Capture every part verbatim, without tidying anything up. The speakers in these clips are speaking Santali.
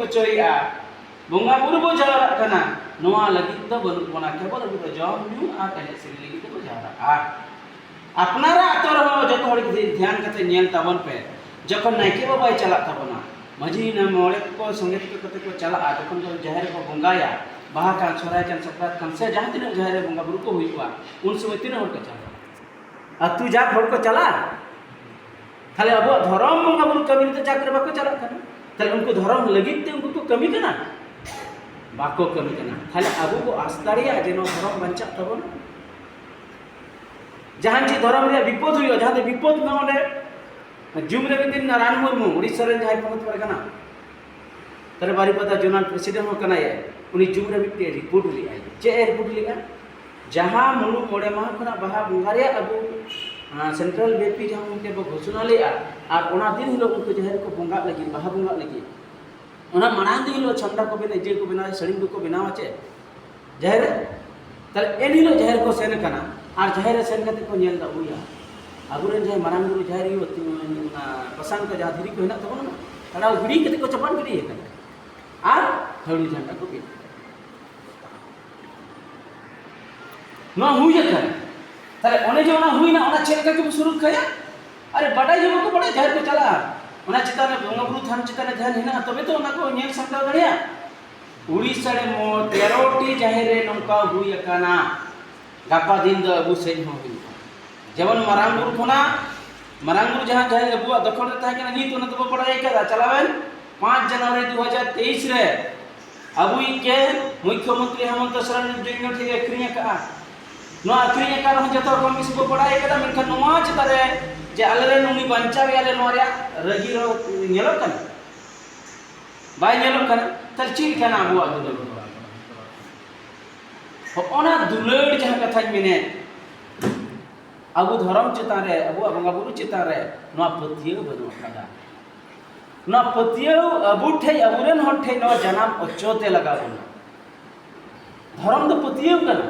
ᱦᱚᱪᱚᱭᱮᱫᱼᱟ, ᱵᱚᱸᱜᱟ ᱵᱩᱨᱩ ᱵᱚ ᱡᱟᱣᱨᱟᱜ ᱠᱟᱱᱟ, ᱱᱚᱣᱟ ᱞᱟᱹᱜᱤᱫ ᱫᱚ ᱵᱟᱹᱱᱩᱜ ᱵᱚᱱᱟ, ᱠᱮᱵᱚᱞ ᱟᱵᱚ ᱫᱚ ᱡᱚᱢ ᱧᱩ ᱟᱨ ᱮᱱᱮᱡ ᱥᱮᱨᱮᱧ ᱞᱟᱹᱜᱤᱫ ᱛᱮᱵᱚ ᱡᱟᱣᱨᱟᱜᱼᱟ᱾ ᱟᱯᱱᱟᱨᱟᱜ ᱟᱛᱳ ᱨᱮᱦᱚᱸ ᱡᱚᱛᱚ ᱦᱚᱲ ᱜᱮ ᱫᱷᱮᱭᱟᱱ ᱠᱟᱛᱮ ᱧᱮᱞ ᱛᱟᱵᱚᱱ ᱯᱮ, ᱡᱚᱠᱷᱚᱱ ᱱᱟᱭᱠᱮ ᱵᱟᱵᱟᱭ ᱪᱟᱞᱟᱜ ᱛᱟᱵᱚᱱᱟ, ᱢᱟᱹᱡᱷᱤ ᱢᱚᱬᱮ ᱠᱚ ᱥᱚᱸᱜᱮ ᱛᱮᱠᱚ ᱠᱟᱛᱮ ᱠᱚ ᱪᱟᱞᱟᱜᱼᱟ, ᱡᱚᱠᱷᱚᱱ ᱠᱚ ᱡᱟᱦᱮᱨ ᱨᱮᱠᱚ ᱵᱚᱸᱜᱟᱭᱟ, ᱵᱟᱦᱟ ᱠᱟᱱ, ᱥᱚᱦᱨᱟᱭ ᱠᱟᱱ, ᱥᱟᱠᱨᱟᱛ ᱠᱟᱱ, ᱥᱮ ᱡᱟᱦᱟᱸ ᱛᱤᱱᱟᱹᱜ ᱡᱟᱦᱮᱨ ᱨᱮ ᱵᱚᱸᱜᱟ ᱵᱩᱨᱩ ᱠᱚ ᱦᱩᱭᱩᱜᱼᱟ, ᱩᱱ ᱥᱚᱢᱚᱭ ᱛᱤᱱᱟᱹᱜ ᱦᱚᱲ ᱠᱚ ᱪᱟᱞᱟᱜᱼᱟ? ᱟᱹᱛᱩ ᱡᱟᱠ ᱦᱚᱲ ᱠᱚ ᱪᱟᱞᱟᱜᱼᱟ᱾ ᱛᱟᱦᱞᱮ ᱟᱵᱚᱣᱟᱜ ᱫᱷᱚᱨᱚᱢ ᱵᱚᱸᱜᱟ ᱵᱩᱨᱩ ᱠᱟᱹᱢᱤ ᱨᱮᱫᱚ ᱡᱟᱠ ᱨᱮ ᱵᱟᱠᱚ ᱪᱟᱞᱟᱜ ᱠᱟᱱᱟ᱾ ᱛᱟᱦᱞᱮ ᱩᱱᱠᱩ ᱫᱷᱚᱨᱚᱢ ᱞᱟᱹᱜᱤᱫ ᱛᱮ ᱩᱱᱠᱩ ᱠᱚ ᱠᱟᱹᱢᱤ ᱠᱟᱱᱟ? ᱵᱟᱠᱚ ᱠᱟᱹᱢᱤ ᱠᱟᱱᱟ᱾ ᱛᱟᱦᱞᱮ ᱟᱵᱚ ᱵᱚ ᱟᱥ ᱫᱟᱲᱮᱭᱟᱜᱼᱟ ᱡᱮ ᱱᱚᱣᱟ ᱫᱷᱚᱨᱚᱢ ᱵᱟᱧᱪᱟᱜ ᱛᱟᱵᱚᱱᱟ? ᱡᱟᱦᱟᱱ ᱪᱮᱫ ᱫᱷᱚᱨᱚᱢ ᱨᱮᱭᱟᱜ ᱵᱤᱯᱚᱫ ᱦᱩᱭᱩᱜᱼᱟ, ᱡᱟᱦᱟᱸ ᱫᱚ ᱵᱤᱯᱚᱫ ᱢᱮᱱᱟᱜᱼᱟ ᱚᱸᱰᱮ, ᱡᱩᱜᱽ ᱨᱮ ᱢᱤᱫ ᱫᱤᱱ ᱨᱟᱱ ᱢᱩᱨᱢᱩ, ᱩᱲᱤᱥᱥᱟ ᱨᱮᱱ ᱡᱟᱦᱟᱸᱭ ᱯᱚᱱᱚᱛ ᱯᱟᱨᱜᱟᱱᱟ, ᱛᱟᱦᱞᱮ ᱵᱟᱨᱤᱯᱟᱫᱟ zonal president ᱦᱚᱸ ᱠᱟᱱᱟᱭ, ᱩᱱᱤ ᱡᱩᱜᱽ ᱨᱮ ᱢᱤᱫᱴᱮᱡ ᱨᱤᱯᱳᱨᱴ ᱞᱮᱫᱟᱭ᱾ ᱪᱮᱫ ᱮ ᱨᱤᱯᱳᱨᱴ ᱞᱮᱫᱟ? ᱡᱟᱦᱟᱸ ᱢᱩᱞᱩᱜ ᱢᱚᱬᱮ ᱢᱟᱦᱟ ᱠᱷᱚᱱᱟᱜ ᱵᱟᱦᱟ ᱵᱚᱸᱜᱟ ᱨᱮᱭᱟᱜ ᱟᱵᱚ, ᱟᱸ, central ᱵᱮᱯᱤ ᱡᱟᱦᱟᱸ ᱢᱤᱫᱴᱮᱡ ᱵᱚ ᱜᱷᱳᱥᱚᱱᱟ ᱞᱮᱫᱼᱟ, ᱟᱨ ᱚᱱᱟ ᱫᱤᱱ ᱦᱤᱞᱳᱜ ᱩᱱᱠᱩ ᱡᱟᱦᱮᱨ ᱨᱮᱠᱚ ᱵᱚᱸᱜᱟᱜ ᱞᱟᱹᱜᱤᱫ, ᱵᱟᱦᱟ ᱵᱚᱸᱜᱟᱜ ᱞᱟᱹᱜᱤᱫ, ᱚᱱᱟ ᱢᱟᱲᱟᱝ ᱫᱤᱱ ᱦᱤᱞᱳᱜ ᱪᱷᱟᱢᱰᱟ ᱠᱚ ᱵᱮᱱᱟᱣ, ᱤᱭᱟᱹ ᱠᱚ ᱵᱮᱱᱟᱣᱟ, ᱥᱟᱹᱲᱤᱢ ᱠᱚᱠᱚ ᱵᱮᱱᱟᱣᱟ ᱪᱮ ᱡᱟᱦᱮᱨ ᱨᱮ? ᱛᱟᱦᱞᱮ ᱮᱱ ᱦᱤᱞᱳᱜ ᱡᱟᱦᱮᱨ ᱠᱚ ᱥᱮᱱ ᱟᱠᱟᱱᱟ, ᱟᱨ ᱡᱟᱦᱮᱨ ᱨᱮ ᱥᱮᱱ ᱠᱟᱛᱮ ᱠᱚ ᱧᱮᱞ ᱮᱫᱟ, ᱩᱭᱟ, ᱟᱵᱚᱨᱮᱱ ᱡᱟᱦᱟᱸᱭ ᱢᱟᱨᱟᱝ ᱵᱩᱨᱩ ᱡᱟᱦᱮᱨ ᱟᱭᱳ, ᱚᱱᱟ ᱯᱟᱥᱟᱝ ᱠᱚ ᱡᱟᱦᱟᱸ ᱫᱷᱤᱨᱤ ᱠᱚ ᱦᱮᱱᱟᱜ ᱛᱟᱵᱚᱱᱟ, ᱚᱱᱟ ᱦᱤᱲᱤᱧ ᱠᱟᱛᱮ ᱠᱚ ᱪᱟᱯᱟᱫ ᱜᱤᱰᱤ ᱟᱠᱟᱱᱟ, ᱟᱨ ᱦᱟᱹᱲᱩ ᱡᱷᱟᱱᱰᱟ ᱠᱚ ᱵᱮᱱᱟᱣ᱾ ᱱᱚᱣᱟ ᱦᱩᱭ ᱟᱠᱟᱱᱟ᱾ ᱛᱟᱦᱞᱮ ᱚᱱᱮ ᱡᱮ ᱚᱱᱟ ᱦᱩᱭᱱᱟ, ᱚᱱᱟ ᱪᱮᱫ ᱞᱮᱠᱟ ᱪᱚᱵᱚ ᱥᱩᱨᱚᱠᱠᱷᱟᱭᱟ? ᱟᱨᱮ, ᱵᱟᱰᱟᱭ ᱜᱮ ᱵᱟᱠᱚ ᱵᱟᱰᱟᱭᱟ, ᱡᱟᱦᱮᱨ ᱠᱚ ᱪᱟᱞᱟᱜᱼᱟ, ᱚᱱᱟ ᱪᱮᱛᱟᱱ ᱨᱮ ᱵᱚᱸᱜᱟ ᱵᱩᱨᱩ ᱛᱷᱟᱱ ᱪᱮᱛᱟᱱ ᱨᱮ ᱫᱷᱮᱭᱟᱱ ᱦᱮᱱᱟᱜᱼᱟ, ᱛᱚᱵᱮ ᱛᱚ ᱚᱱᱟ ᱠᱚ ᱧᱮᱞ ᱥᱟᱢᱴᱟᱣ ᱫᱟᱲᱮᱭᱟᱜᱼᱟ᱾ ᱩᱲᱤᱥᱥᱟ ᱨᱮ ᱢᱚ-, ᱛᱮᱨᱚ ᱴᱤ ᱡᱟᱦᱮᱨ ᱨᱮ ᱱᱚᱝᱠᱟ ᱦᱩᱭ ᱟᱠᱟᱱᱟ᱾ ᱜᱟᱯᱟ ᱫᱤᱱ ᱫᱚ ᱟᱵᱚ ᱥᱮᱫ ᱦᱚᱸ ᱦᱩᱭᱩᱜᱼᱟ᱾ ᱡᱮᱢᱚᱱ ᱢᱟᱨᱟᱝ ᱵᱩᱨᱩ ᱠᱷᱚᱱᱟᱜ, ᱢᱟᱨᱟᱝ ᱵᱩᱨᱩ ᱡᱟᱦᱟᱸ ᱡᱟᱦᱮᱨ ᱟᱵᱚᱣᱟᱜ ᱫᱚᱠᱷᱚᱞ ᱨᱮ ᱛᱟᱦᱮᱸ ᱠᱟᱱᱟ, ᱱᱤᱛ ᱚᱱᱟ ᱫᱚᱵᱚ ᱵᱟᱲᱟᱭ ᱟᱠᱟᱫᱟ᱾ ᱪᱟᱞᱟᱣᱮᱱ ᱯᱟᱸᱪ ᱡᱟᱱᱩᱣᱟᱨᱤ ᱫᱩ ᱦᱟᱡᱟᱨ ᱛᱮᱭᱤᱥ ᱨᱮ ᱟᱵᱚᱭᱤᱡ ᱜᱮ ᱢᱩᱠᱷᱭᱚᱢᱚᱱᱛᱨᱤ ᱦᱮᱢᱚᱱᱛᱚ ᱥᱚᱨᱮᱱ ᱡᱚᱱᱱᱚ ᱴᱷᱮᱱ ᱟᱹᱠᱷᱨᱤᱧ ᱟᱠᱟᱫᱼᱟ᱾ ᱱᱚᱣᱟ ᱟᱹᱠᱷᱨᱤᱧ ᱟᱠᱟᱫ ᱨᱮᱦᱚᱸ ᱡᱚᱛᱚ ᱦᱚᱲ ᱠᱚᱢ ᱵᱮᱥᱤ ᱵᱚ ᱵᱟᱲᱟᱭ ᱟᱠᱟᱫᱟ, ᱢᱮᱱᱠᱷᱟᱱ ᱱᱚᱣᱟ ᱪᱮᱛᱟᱱ ᱨᱮ ᱡᱮ ᱟᱞᱮ ᱨᱮᱱ ᱩᱱᱤ ᱵᱟᱧᱪᱟᱣ ᱮᱭᱟᱞᱮ, ᱱᱚᱣᱟ ᱨᱮᱭᱟᱜ ᱨᱟᱹᱜᱤ ᱨᱚᱲ ᱧᱮᱞᱚᱜ ᱠᱟᱱᱟ? ᱵᱟᱭ ᱧᱮᱞᱚᱜ ᱠᱟᱱᱟ᱾ ᱛᱟᱦᱞᱮ ᱪᱮᱫ ᱞᱮᱠᱟᱱᱟ ᱟᱵᱚᱣᱟᱜ ᱫᱩᱞᱟᱹᱲ ᱫᱚ? ᱦᱚᱸᱜᱼᱚᱱᱟ ᱫᱩᱞᱟᱹᱲ ᱡᱟᱦᱟᱸ ᱠᱟᱛᱷᱟᱧ ᱢᱮᱱᱮᱫ, ᱟᱵᱚ ᱫᱷᱚᱨᱚᱢ ᱪᱮᱛᱟᱱ ᱨᱮ, ᱟᱵᱚᱣᱟᱜ ᱵᱚᱸᱜᱟ ᱵᱩᱨᱩ ᱪᱮᱛᱟᱱ ᱨᱮ ᱱᱚᱣᱟ ᱯᱟᱹᱛᱭᱟᱹᱣ ᱵᱟᱹᱱᱩᱜ ᱟᱠᱟᱫᱟ᱾ ᱱᱚᱣᱟ ᱯᱟᱹᱛᱭᱟᱹᱣ ᱟᱵᱚ ᱴᱷᱮᱡ, ᱟᱵᱚᱨᱮᱱ ᱦᱚᱲ ᱴᱷᱮᱡ ᱱᱚᱣᱟ ᱡᱟᱱᱟᱢ ᱚᱪᱚ ᱛᱮ ᱞᱟᱜᱟᱣ ᱵᱚᱱᱟ᱾ ᱫᱷᱚᱨᱚᱢ ᱫᱚ ᱯᱟᱹᱛᱭᱟᱹᱣ ᱠᱟᱱᱟ᱾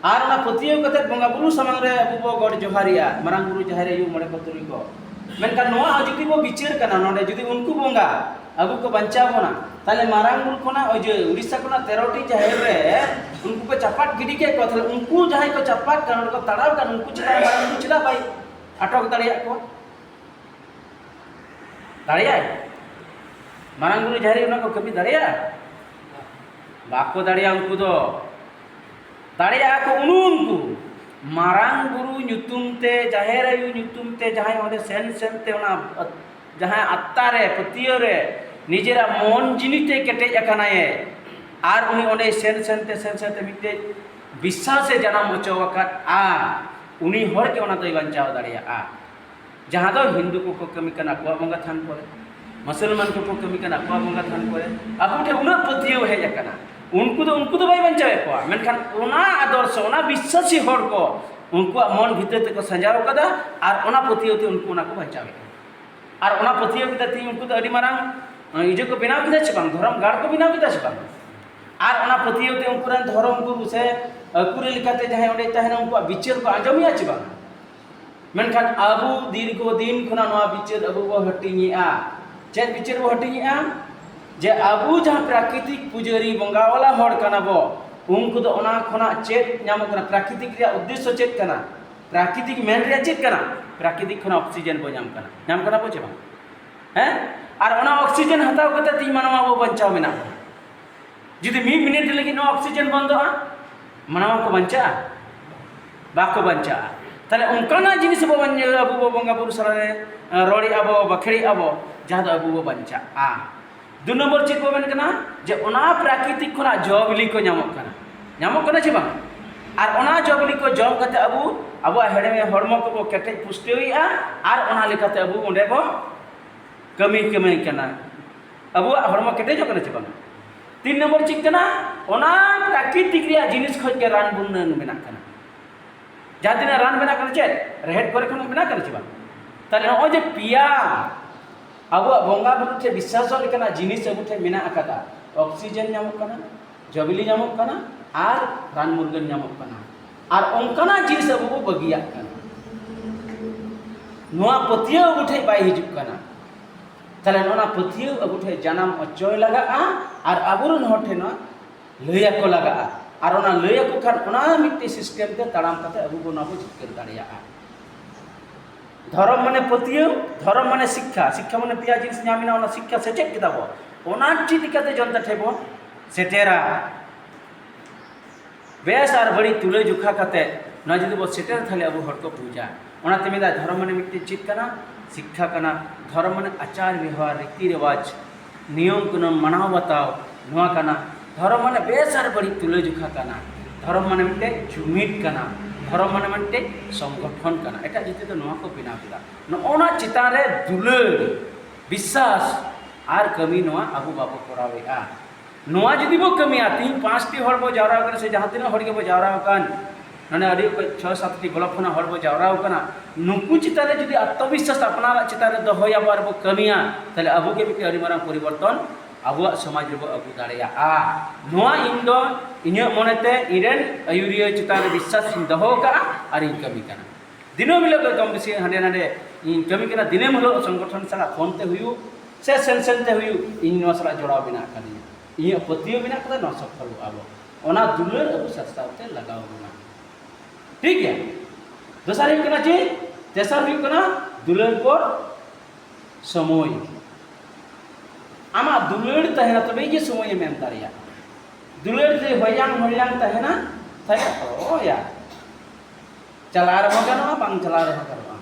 ᱟᱨ ᱚᱱᱟ ᱯᱟᱹᱛᱭᱟᱹᱣ ᱠᱟᱛᱮ ᱵᱚᱸᱜᱟ ᱵᱩᱨᱩ ᱥᱟᱢᱟᱝ ᱨᱮ ᱟᱵᱚ ᱵᱚ ᱜᱚᱰ ᱡᱚᱦᱟᱨᱮᱜᱼᱟ, ᱢᱟᱨᱟᱝ ᱵᱩᱨᱩ, ᱡᱟᱦᱮᱨ ᱟᱭᱳ, ᱢᱚᱬᱮ ᱠᱚ ᱛᱩᱨᱩᱭ ᱠᱚ᱾ ᱢᱮᱱᱠᱷᱟᱱ ᱱᱚᱣᱟ ᱦᱚᱸ ᱡᱩᱫᱤ ᱵᱚ ᱵᱤᱪᱟᱹᱨ ᱠᱟᱱᱟ, ᱱᱚᱰᱮ ᱡᱩᱫᱤ ᱩᱱᱠᱩ ᱵᱚᱸᱜᱟ ᱟᱵᱚ ᱠᱚ ᱵᱟᱧᱪᱟᱣ ᱵᱚᱱᱟ, ᱛᱟᱦᱞᱮ ᱢᱟᱨᱟᱝ ᱵᱩᱨᱩ ᱠᱷᱚᱱᱟᱜ ᱚᱡᱮ ᱩᱲᱤᱥᱥᱟ ᱠᱷᱚᱱᱟᱜ ᱛᱮᱨᱚᱴᱤ ᱡᱟᱦᱮᱨ ᱨᱮ ᱩᱱᱠᱩ ᱠᱚ ᱪᱟᱯᱟᱫ ᱜᱤᱰᱤ ᱠᱮᱫ ᱠᱚᱣᱟ, ᱛᱟᱦᱞᱮ ᱩᱱᱠᱩ ᱡᱟᱦᱟᱸᱭ ᱠᱚ ᱪᱟᱯᱟᱫ ᱠᱟᱱ, ᱚᱸᱰᱮ ᱠᱚ ᱛᱟᱲᱟᱣ ᱠᱟᱱ, ᱩᱱᱠᱩ ᱪᱮᱛᱟᱱ ᱢᱟᱨᱟᱝ ᱵᱩᱨᱩ ᱪᱮᱫᱟᱜ ᱵᱟᱭ ᱟᱴᱚᱠ ᱫᱟᱲᱮᱭᱟᱜ ᱠᱚᱣᱟ? ᱫᱟᱲᱮᱭᱟᱜᱼᱟᱭ? ᱢᱟᱨᱟᱝ ᱵᱩᱨᱩ ᱡᱟᱦᱮᱨ ᱟᱭᱳ ᱚᱱᱟ ᱠᱚ ᱠᱟᱹᱢᱤ ᱫᱟᱲᱮᱭᱟᱜᱼᱟ? ᱵᱟᱠᱚ ᱫᱟᱲᱮᱭᱟᱜᱼᱟ ᱩᱱᱠᱩ ᱫᱚ᱾ ᱫᱟᱲᱮᱭᱟᱜᱼᱟ ᱠᱚ ᱩᱱᱩ ᱩᱱᱠᱩ ᱢᱟᱨᱟᱝ ᱵᱩᱨᱩ ᱧᱩᱛᱩᱢ ᱛᱮ, ᱡᱟᱦᱮᱨ ᱟᱭᱳ ᱧᱩᱛᱩᱢ ᱛᱮ ᱡᱟᱦᱟᱸᱭ ᱚᱸᱰᱮ ᱥᱮᱱ ᱥᱮᱱ ᱛᱮ ᱚᱱᱟ ᱡᱟᱦᱟᱸᱭ ᱟᱛᱛᱟ ᱨᱮ, ᱯᱟᱹᱛᱭᱟᱹᱣ ᱨᱮ ᱱᱤᱡᱮᱨᱟᱜ ᱢᱚᱱ ᱡᱤᱱᱤ ᱛᱮ ᱠᱮᱴᱮᱡ ᱟᱠᱟᱱᱟᱭ, ᱟᱨ ᱩᱱᱤ ᱚᱸᱰᱮ ᱥᱮᱱ ᱥᱮᱱ ᱛᱮ, ᱥᱮᱱ ᱥᱮᱱ ᱛᱮ ᱢᱤᱫᱴᱮᱡ ᱵᱤᱥᱥᱟᱥ ᱮ ᱡᱟᱱᱟᱢ ᱦᱚᱪᱚ ᱟᱠᱟᱫᱼᱟ, ᱩᱱᱤ ᱦᱚᱲ ᱜᱮ ᱚᱱᱟ ᱫᱚᱭ ᱵᱟᱧᱪᱟᱣ ᱫᱟᱲᱮᱭᱟᱜᱼᱟ᱾ ᱡᱟᱦᱟᱸ ᱫᱚ ᱦᱤᱱᱫᱩ ᱠᱚᱠᱚ ᱠᱟᱹᱢᱤ ᱠᱟᱱᱟ ᱟᱠᱚᱣᱟᱜ ᱵᱚᱸᱜᱟ ᱛᱷᱟᱱ ᱠᱚᱨᱮ, ᱢᱩᱥᱚᱞᱢᱟᱱ ᱠᱚᱠᱚ ᱠᱟᱹᱢᱤ ᱠᱟᱱᱟ ᱟᱠᱚᱣᱟᱜ ᱵᱚᱸᱜᱟ ᱛᱷᱟᱱ ᱠᱚᱨᱮ, ᱟᱠᱚ ᱴᱷᱮᱱ ᱩᱱᱟᱹᱜ ᱯᱟᱹᱛᱭᱟᱹᱣ ᱦᱮᱡ ᱟᱠᱟᱱᱟ, ᱩᱱᱠᱩ ᱫᱚ, ᱩᱱᱠᱩ ᱫᱚ ᱵᱟᱭ ᱵᱟᱧᱪᱟᱣᱮᱫ ᱠᱚᱣᱟ, ᱢᱮᱱᱠᱷᱟᱱ ᱚᱱᱟ ᱟᱫᱚᱨᱥᱚ, ᱚᱱᱟ ᱵᱤᱥᱥᱟᱥᱤ ᱦᱚᱲ ᱠᱚ ᱩᱱᱠᱩᱣᱟᱜ ᱢᱚᱱ ᱵᱷᱤᱛᱟᱹᱨ ᱛᱮᱠᱚ ᱥᱟᱡᱟᱣ ᱠᱟᱫᱟ, ᱟᱨ ᱚᱱᱟ ᱯᱟᱹᱛᱭᱟᱹᱣ ᱛᱮ ᱩᱱᱠᱩ ᱚᱱᱟ ᱠᱚ ᱵᱟᱧᱪᱟᱣᱮᱫ ᱠᱟᱱᱟ᱾ ᱟᱨ ᱚᱱᱟ ᱯᱟᱹᱛᱭᱟᱹᱣ ᱠᱮᱫᱟ ᱛᱮᱦᱮᱧ ᱩᱱᱠᱩ ᱫᱚ ᱟᱹᱰᱤ ᱢᱟᱨᱟᱝ, ᱟᱸ, ᱤᱭᱟᱹ ᱠᱚ ᱵᱮᱱᱟᱣ ᱠᱮᱫᱟ ᱪᱮ ᱵᱟᱝ? ᱫᱷᱚᱨᱚᱢ ᱜᱟᱲ ᱠᱚ ᱵᱮᱱᱟᱣ ᱠᱮᱫᱟ ᱪᱮ ᱵᱟᱝ? ᱟᱨ ᱚᱱᱟ ᱯᱟᱹᱛᱭᱟᱹᱣ ᱛᱮ ᱩᱱᱠᱩ ᱨᱮᱱ ᱫᱷᱚᱨᱚᱢ ᱜᱩᱨᱩ ᱥᱮ ᱟᱹᱠᱩᱨᱮ ᱞᱮᱠᱟᱛᱮ ᱡᱟᱦᱟᱸᱭ ᱚᱸᱰᱮ ᱛᱟᱦᱮᱱᱟ, ᱩᱱᱠᱩᱣᱟᱜ ᱵᱤᱪᱟᱹᱨ ᱠᱚ ᱟᱸᱡᱚᱢᱮᱜᱼᱟ ᱪᱮ ᱵᱟᱝ? ᱢᱮᱱᱠᱷᱟᱱ ᱟᱵᱚ ᱫᱤᱨᱜᱷᱚ ᱫᱤᱱ ᱠᱷᱚᱱᱟᱜ ᱱᱚᱣᱟ ᱵᱤᱪᱟᱹᱨ ᱟᱵᱚ ᱵᱚ ᱦᱟᱹᱴᱤᱧᱮᱜᱼᱟ᱾ ᱪᱮᱫ ᱵᱤᱪᱟᱹᱨ ᱵᱚ ᱦᱟᱹᱴᱤᱧᱮᱜᱼᱟ? ᱡᱮ ᱟᱵᱚ ᱡᱟᱦᱟᱸ ᱯᱨᱟᱠᱨᱤᱛᱤᱠ ᱯᱩᱡᱟᱹᱨᱤ ᱵᱚᱸᱜᱟ ᱵᱟᱞᱟ ᱦᱚᱲ ᱠᱟᱱᱟ ᱵᱚ, ᱩᱱᱠᱩ ᱫᱚ ᱚᱱᱟ ᱠᱷᱚᱱᱟᱜ ᱪᱮᱫ ᱧᱟᱢᱚᱜ ᱠᱟᱱᱟ? ᱯᱨᱟᱠᱨᱤᱛᱤᱠ ᱨᱮᱭᱟᱜ ᱩᱫᱽᱫᱮᱥᱥᱚ ᱪᱮᱫ ᱠᱟᱱᱟ? ᱯᱨᱟᱠᱨᱤᱛᱤᱠ ᱢᱮᱱ ᱨᱮᱭᱟᱜ ᱪᱮᱫ ᱠᱟᱱᱟ? ᱯᱨᱟᱠᱨᱤᱛᱤᱠ ᱠᱷᱚᱱᱟᱜ ᱚᱠᱥᱤᱡᱮᱱ ᱵᱚ ᱧᱟᱢ ᱠᱟᱱᱟ᱾ ᱧᱟᱢ ᱠᱟᱱᱟ ᱵᱚ ᱪᱮ ᱵᱟᱝ? ᱦᱮᱸ? ᱟᱨ ᱚᱱᱟ ᱚᱠᱥᱤᱡᱮᱱ ᱦᱟᱛᱟᱣ ᱠᱟᱛᱮ ᱛᱮᱦᱮᱧ ᱢᱟᱱᱣᱟ ᱵᱚ ᱵᱟᱧᱪᱟᱣ ᱢᱮᱱᱟᱜ ᱵᱚᱱᱟ᱾ ᱡᱩᱫᱤ ᱢᱤᱫ ᱢᱤᱱᱤᱴ ᱞᱟᱹᱜᱤᱫ ᱱᱚᱣᱟ ᱚᱠᱥᱤᱡᱮᱱ ᱵᱚᱱᱫᱚᱜᱼᱟ, ᱢᱟᱱᱣᱟ ᱠᱚ ᱵᱟᱧᱪᱟᱜᱼᱟ? ᱵᱟᱠᱚ ᱵᱟᱧᱪᱟᱜᱼᱟ᱾ ᱛᱟᱦᱞᱮ ᱚᱱᱠᱟᱱᱟᱜ ᱡᱤᱱᱤᱥ ᱵᱚ ᱵᱟᱧ-, ᱟᱵᱚ ᱵᱚ ᱵᱚᱸᱜᱟ ᱵᱩᱨᱩ ᱥᱟᱞᱟᱜ ᱨᱮ, ᱮᱸ, ᱨᱚᱲᱮᱜᱼᱟ ᱵᱚ, ᱵᱟᱠᱷᱮᱲᱮᱜᱼᱟ ᱵᱚ, ᱡᱟᱦᱟᱸ ᱫᱚ ᱟᱵᱚ ᱵᱚ ᱵᱟᱧᱪᱟᱜᱼᱟ᱾ ᱫᱩ ᱱᱚᱢᱵᱚᱨ ᱪᱮᱫ ᱵᱚ ᱢᱮᱱ ᱠᱟᱱᱟ? ᱡᱮ ᱚᱱᱟ ᱯᱨᱟᱠᱨᱤᱛᱤᱠ ᱠᱷᱚᱱᱟᱜ ᱡᱚ ᱵᱤᱞᱤ ᱠᱚ ᱧᱟᱢᱚᱜ ᱠᱟᱱᱟ᱾ ᱧᱟᱢᱚᱜ ᱠᱟᱱᱟ ᱪᱮ ᱵᱟᱝ? ᱟᱨ ᱚᱱᱟ ᱡᱚ ᱵᱤᱞᱤ ᱠᱚ ᱡᱚᱢ ᱠᱟᱛᱮ ᱟᱵᱚ, ᱟᱵᱚᱣᱟᱜ ᱦᱮᱲᱮᱢ ᱦᱚᱲᱢᱚ ᱠᱚᱵᱚ ᱠᱮᱴᱮᱡ ᱯᱩᱥᱴᱟᱹᱣᱮᱜᱼᱟ, ᱟᱨ ᱚᱱᱟ ᱞᱮᱠᱟᱛᱮ ᱟᱵᱚ ᱚᱸᱰᱮ ᱵᱚ ᱠᱟᱹᱢᱤ, ᱠᱟᱹᱢᱤ ᱠᱟᱱᱟ᱾ ᱟᱵᱚᱣᱟᱜ ᱦᱚᱲᱢᱚ ᱠᱮᱴᱮᱡᱚᱜ ᱠᱟᱱᱟ ᱪᱮ ᱵᱟᱝ? ᱛᱤᱱ ᱱᱚᱢᱵᱚᱨ ᱪᱮᱫ ᱠᱟᱱᱟ? ᱚᱱᱟ ᱯᱨᱟᱠᱨᱤᱛᱤᱠ ᱨᱮᱭᱟᱜ ᱡᱤᱱᱤᱥ ᱠᱷᱚᱡ ᱜᱮ ᱨᱟᱱ ᱢᱩᱨᱜᱟᱹᱱ ᱵᱮᱱᱟᱜ ᱠᱟᱱᱟ᱾ ᱡᱟᱦᱟᱸ ᱛᱤᱱᱟᱹᱜ ᱨᱟᱱ ᱵᱮᱱᱟᱜ ᱠᱟᱱᱟ, ᱪᱮᱫ ᱨᱮᱦᱮᱫ ᱠᱚᱨᱮ ᱠᱷᱚᱱ ᱵᱮᱱᱟᱜ ᱠᱟᱱᱟ ᱪᱮ ᱵᱟᱝ? ᱛᱟᱦᱞᱮ ᱱᱚᱜᱼᱚᱭ ᱡᱮ ᱯᱮᱭᱟ ᱟᱵᱚᱣᱟᱜ ᱵᱚᱸᱜᱟ ᱵᱩᱨᱩ ᱴᱷᱮᱱ ᱵᱤᱥᱥᱟᱥᱚᱜ ᱞᱮᱠᱟᱱᱟᱜ ᱡᱤᱱᱤᱥ ᱟᱵᱚ ᱴᱷᱮᱱ ᱢᱮᱱᱟᱜ ᱟᱠᱟᱫᱟ, ᱚᱠᱥᱤᱡᱮᱱ ᱧᱟᱢᱚᱜ ᱠᱟᱱᱟ, ᱡᱚᱵᱤᱞᱤ ᱧᱟᱢᱚᱜ ᱠᱟᱱᱟ, ᱟᱨ ᱨᱟᱱ ᱢᱩᱨᱜᱟᱹᱱ ᱧᱟᱢᱚᱜ ᱠᱟᱱᱟ, ᱟᱨ ᱚᱱᱠᱟᱱᱟᱜ ᱡᱤᱱᱤᱥ ᱟᱵᱚ ᱵᱚ ᱵᱟᱹᱜᱤᱭᱟᱜ ᱠᱟᱱᱟ᱾ ᱱᱚᱣᱟ ᱯᱟᱹᱛᱭᱟᱹᱣ ᱟᱵᱚ ᱴᱷᱮᱱ ᱵᱟᱭ ᱦᱤᱡᱩᱜ ᱠᱟᱱᱟ᱾ ᱛᱟᱦᱞᱮ ᱱᱚᱣᱟ ᱯᱟᱹᱛᱭᱟᱹᱣ ᱟᱵᱚ ᱴᱷᱮᱱ ᱡᱟᱱᱟᱢ ᱦᱚᱪᱚᱭ ᱞᱟᱜᱟᱜᱼᱟ᱾ ᱟᱨ ᱟᱵᱚᱨᱮᱱ ᱦᱚᱲ ᱴᱷᱮᱱ ᱱᱚᱣᱟ ᱞᱟᱹᱭ ᱟᱠᱚ ᱞᱟᱜᱟᱜᱼᱟ᱾ ᱟᱨ ᱚᱱᱟ ᱞᱟᱹᱭ ᱟᱠᱚ ᱠᱷᱟᱱ ᱚᱱᱟ ᱢᱤᱫᱴᱮᱱ ᱥᱤᱥᱴᱮᱢ ᱛᱮ ᱛᱟᱲᱟᱢ ᱠᱟᱛᱮ ᱟᱵᱚ ᱵᱚ ᱱᱚᱣᱟ ᱵᱚ ᱡᱤᱛᱠᱟᱹᱨ ᱫᱟᱲᱮᱭᱟᱜᱼᱟ᱾ ᱫᱷᱚᱨᱚᱢ ᱢᱟᱱᱮ ᱯᱟᱹᱛᱭᱟᱹᱣ, ᱫᱷᱚᱨᱚᱢ ᱢᱟᱱᱮ ᱥᱤᱠᱠᱷᱟ᱾ ᱥᱤᱠᱠᱷᱟ ᱢᱟᱱᱮ ᱯᱮᱭᱟ ᱡᱤᱱᱤᱥ ᱧᱟᱢ ᱮᱱᱟ, ᱚᱱᱟ ᱥᱤᱠᱠᱷᱟ ᱥᱮᱪᱮᱫ ᱠᱮᱫᱟ ᱵᱚ, ᱚᱱᱟ ᱪᱮᱫ ᱞᱮᱠᱟᱛᱮ ᱡᱚᱱᱛᱟ ᱴᱷᱮᱱ ᱵᱚᱱ ᱥᱮᱴᱮᱨᱟ? ᱵᱮᱥ ᱟᱨ ᱵᱟᱹᱲᱤᱡ ᱛᱩᱞᱟᱹ ᱡᱚᱠᱷᱟ ᱠᱟᱛᱮ ᱱᱚᱣᱟ ᱡᱩᱫᱤ ᱵᱚ ᱥᱮᱴᱮᱨ, ᱛᱟᱦᱞᱮ ᱟᱵᱚ ᱦᱚᱲ ᱠᱚ ᱵᱩᱡᱟ᱾ ᱚᱱᱟᱛᱮ ᱢᱮᱱᱫᱟ, ᱫᱷᱚᱨᱚᱢ ᱢᱟᱱᱮ ᱢᱤᱫᱴᱮᱱ ᱪᱮᱫ ᱠᱟᱱᱟ? ᱥᱤᱠᱠᱷᱟ ᱠᱟᱱᱟ᱾ ᱫᱷᱚᱨᱚᱢ ᱢᱟᱱᱮ ᱟᱪᱟᱨ ᱵᱮᱣᱦᱟᱨ, ᱨᱤᱛᱤ ᱨᱮᱣᱟᱡᱽ, ᱱᱤᱭᱚᱢ ᱠᱟᱹᱱᱩᱱ ᱢᱟᱱᱟᱣ ᱵᱟᱛᱟᱣ, ᱱᱚᱣᱟ ᱠᱟᱱᱟ᱾ ᱫᱷᱚᱨᱚᱢ ᱢᱟᱱᱮ ᱵᱮᱥ ᱟᱨ ᱵᱟᱹᱲᱤᱡ ᱛᱩᱞᱟᱹ ᱡᱚᱠᱷᱟ ᱠᱟᱱᱟ᱾ ᱫᱷᱚᱨᱚᱢ ᱢᱟᱱᱮ ᱢᱤᱫᱴᱮᱱ ᱡᱩᱢᱤᱫ ᱠᱟᱱᱟ᱾ ᱫᱷᱚᱨᱚᱢ ᱢᱟᱱᱮ ᱢᱤᱫᱴᱮᱱ ᱥᱚᱝᱜᱚᱴᱷᱚᱱ ᱠᱟᱱᱟ᱾ ᱮᱴᱟᱜ ᱡᱟᱹᱛᱤ ᱫᱚ ᱱᱚᱣᱟ ᱠᱚ ᱵᱮᱱᱟᱣ ᱠᱮᱫᱟ᱾ ᱱᱚᱜᱼᱚ ᱱᱟ ᱪᱮᱛᱟᱱ ᱨᱮ ᱫᱩᱞᱟᱹᱲ, ᱵᱤᱥᱥᱟᱥ ᱟᱨ ᱠᱟᱹᱢᱤ ᱱᱚᱣᱟ ᱟᱵᱚ ᱵᱟᱵᱚ ᱠᱚᱨᱟᱣᱮᱫᱼᱟ᱾ ᱱᱚᱣᱟ ᱡᱩᱫᱤ ᱵᱚ ᱠᱟᱹᱢᱤᱭᱟ, ᱛᱤᱦᱤᱧ ᱯᱟᱸᱪᱴᱤ ᱦᱚᱲ ᱵᱚ ᱡᱟᱣᱨᱟ ᱟᱠᱟᱱᱟ, ᱥᱮ ᱡᱟᱦᱟᱸ ᱛᱤᱱᱟᱹᱜ ᱦᱚᱲ ᱜᱮᱵᱚ ᱡᱟᱣᱨᱟ ᱟᱠᱟᱱ, ᱱᱚᱰᱮ ᱟᱹᱰᱤ ᱚᱠᱚᱡ ᱪᱷᱚᱭ ᱥᱟᱛᱴᱤ ᱵᱞᱚᱠ ᱠᱷᱚᱱᱟᱜ ᱦᱚᱲ ᱵᱚ ᱡᱟᱣᱨᱟ ᱟᱠᱟᱱᱟ, ᱱᱩᱠᱩ ᱪᱮᱛᱟᱱ ᱨᱮ ᱡᱩᱫᱤ ᱟᱛᱢᱚᱵᱤᱥᱥᱟᱥ ᱟᱯᱱᱟᱨᱟᱜ ᱪᱮᱛᱟᱱ ᱨᱮ ᱫᱚᱦᱚᱭᱟᱵᱚ ᱟᱨ ᱵᱚ ᱠᱟᱹᱢᱤᱭᱟ, ᱛᱟᱦᱞᱮ ᱟᱵᱚ ᱜᱮ ᱢᱤᱫᱴᱮᱱ ᱟᱹᱰᱤ ᱢᱟᱨᱟᱝ ᱯᱚᱨᱤᱵᱚᱨᱛᱚᱱ ᱟᱵᱚᱣᱟᱜ ᱥᱚᱢᱟᱡᱽ ᱨᱮᱵᱚ ᱟᱹᱜᱩ ᱫᱟᱲᱮᱭᱟᱜᱼᱟ᱾ ᱱᱚᱣᱟ ᱤᱧ ᱫᱚ ᱤᱧᱟᱹᱜ ᱢᱚᱱᱮᱛᱮ, ᱤᱧ ᱨᱮᱱ ᱟᱹᱭᱩᱨᱤᱭᱟᱹ ᱪᱮᱛᱟᱱ ᱨᱮ ᱵᱤᱥᱥᱟᱥ ᱤᱧ ᱫᱚᱦᱚ ᱟᱠᱟᱫᱼᱟ ᱟᱨ ᱤᱧ ᱠᱟᱹᱢᱤ ᱠᱟᱱᱟ᱾ ᱫᱤᱱᱟᱹᱢ ᱦᱤᱞᱳᱜ ᱫᱚ ᱠᱚᱢ ᱵᱮᱥᱤ ᱦᱟᱸᱰᱮ ᱱᱟᱰᱮ ᱤᱧ ᱠᱟᱹᱢᱤ ᱠᱟᱱᱟ᱾ ᱫᱤᱱᱟᱹᱢ ᱦᱤᱞᱳᱜ ᱥᱚᱝᱜᱚᱴᱷᱚᱱ ᱥᱟᱞᱟᱜ ᱯᱷᱳᱱ ᱛᱮ ᱦᱩᱭᱩᱜ ᱥᱮ ᱥᱮᱱ ᱥᱮᱱ ᱛᱮ ᱦᱩᱭᱩᱜ, ᱤᱧ ᱱᱚᱣᱟ ᱥᱟᱞᱟᱜ ᱡᱚᱲᱟᱣ ᱢᱮᱱᱟᱜ ᱟᱠᱟᱫᱤᱧᱟ᱾ ᱤᱧᱟᱹᱜ ᱯᱟᱹᱛᱭᱟᱹᱣ ᱢᱮᱱᱟᱜ ᱟᱠᱟᱫᱟ, ᱱᱚᱣᱟ ᱥᱚᱯᱷᱚᱞᱚᱜᱼᱟ ᱵᱚ᱾ ᱚᱱᱟ ᱫᱩᱞᱟᱹᱲ ᱟᱵᱚ ᱥᱟᱨᱥᱟᱣ ᱛᱮ ᱞᱟᱜᱟᱣ ᱵᱚᱱᱟ᱾ ᱴᱷᱤᱠ ᱜᱮᱭᱟ? ᱫᱚᱥᱟᱨ ᱦᱩᱭᱩᱜ ᱠᱟᱱᱟ ᱪᱮᱫ? ᱛᱮᱥᱟᱨ ᱦᱩᱭᱩᱜ ᱠᱟᱱᱟ ᱫᱩᱞᱟᱹᱲ ᱯᱚᱨ ᱥᱚᱢᱚᱭ᱾ ᱟᱢᱟᱜ ᱫᱩᱞᱟᱹᱲ ᱛᱟᱦᱮᱱᱟ, ᱛᱚᱵᱮ ᱜᱮ ᱥᱚᱢᱚᱭᱮᱢ ᱮᱢ ᱫᱟᱲᱮᱭᱟᱜᱼᱟ᱾ ᱫᱩᱞᱟᱹᱲ ᱡᱩᱫᱤ ᱦᱚᱭᱞᱟᱝ ᱦᱚᱭᱞᱟᱝ ᱛᱟᱦᱮᱱᱟ, ᱛᱟᱦᱞᱮ ᱚᱠᱚᱭᱟ? ᱪᱟᱞᱟᱣ ᱨᱮᱦᱚᱸ ᱜᱟᱱᱚᱜᱼᱟ, ᱵᱟᱝ ᱪᱟᱞᱟᱣ ᱨᱮᱦᱚᱸ ᱜᱟᱱᱚᱜᱼᱟ᱾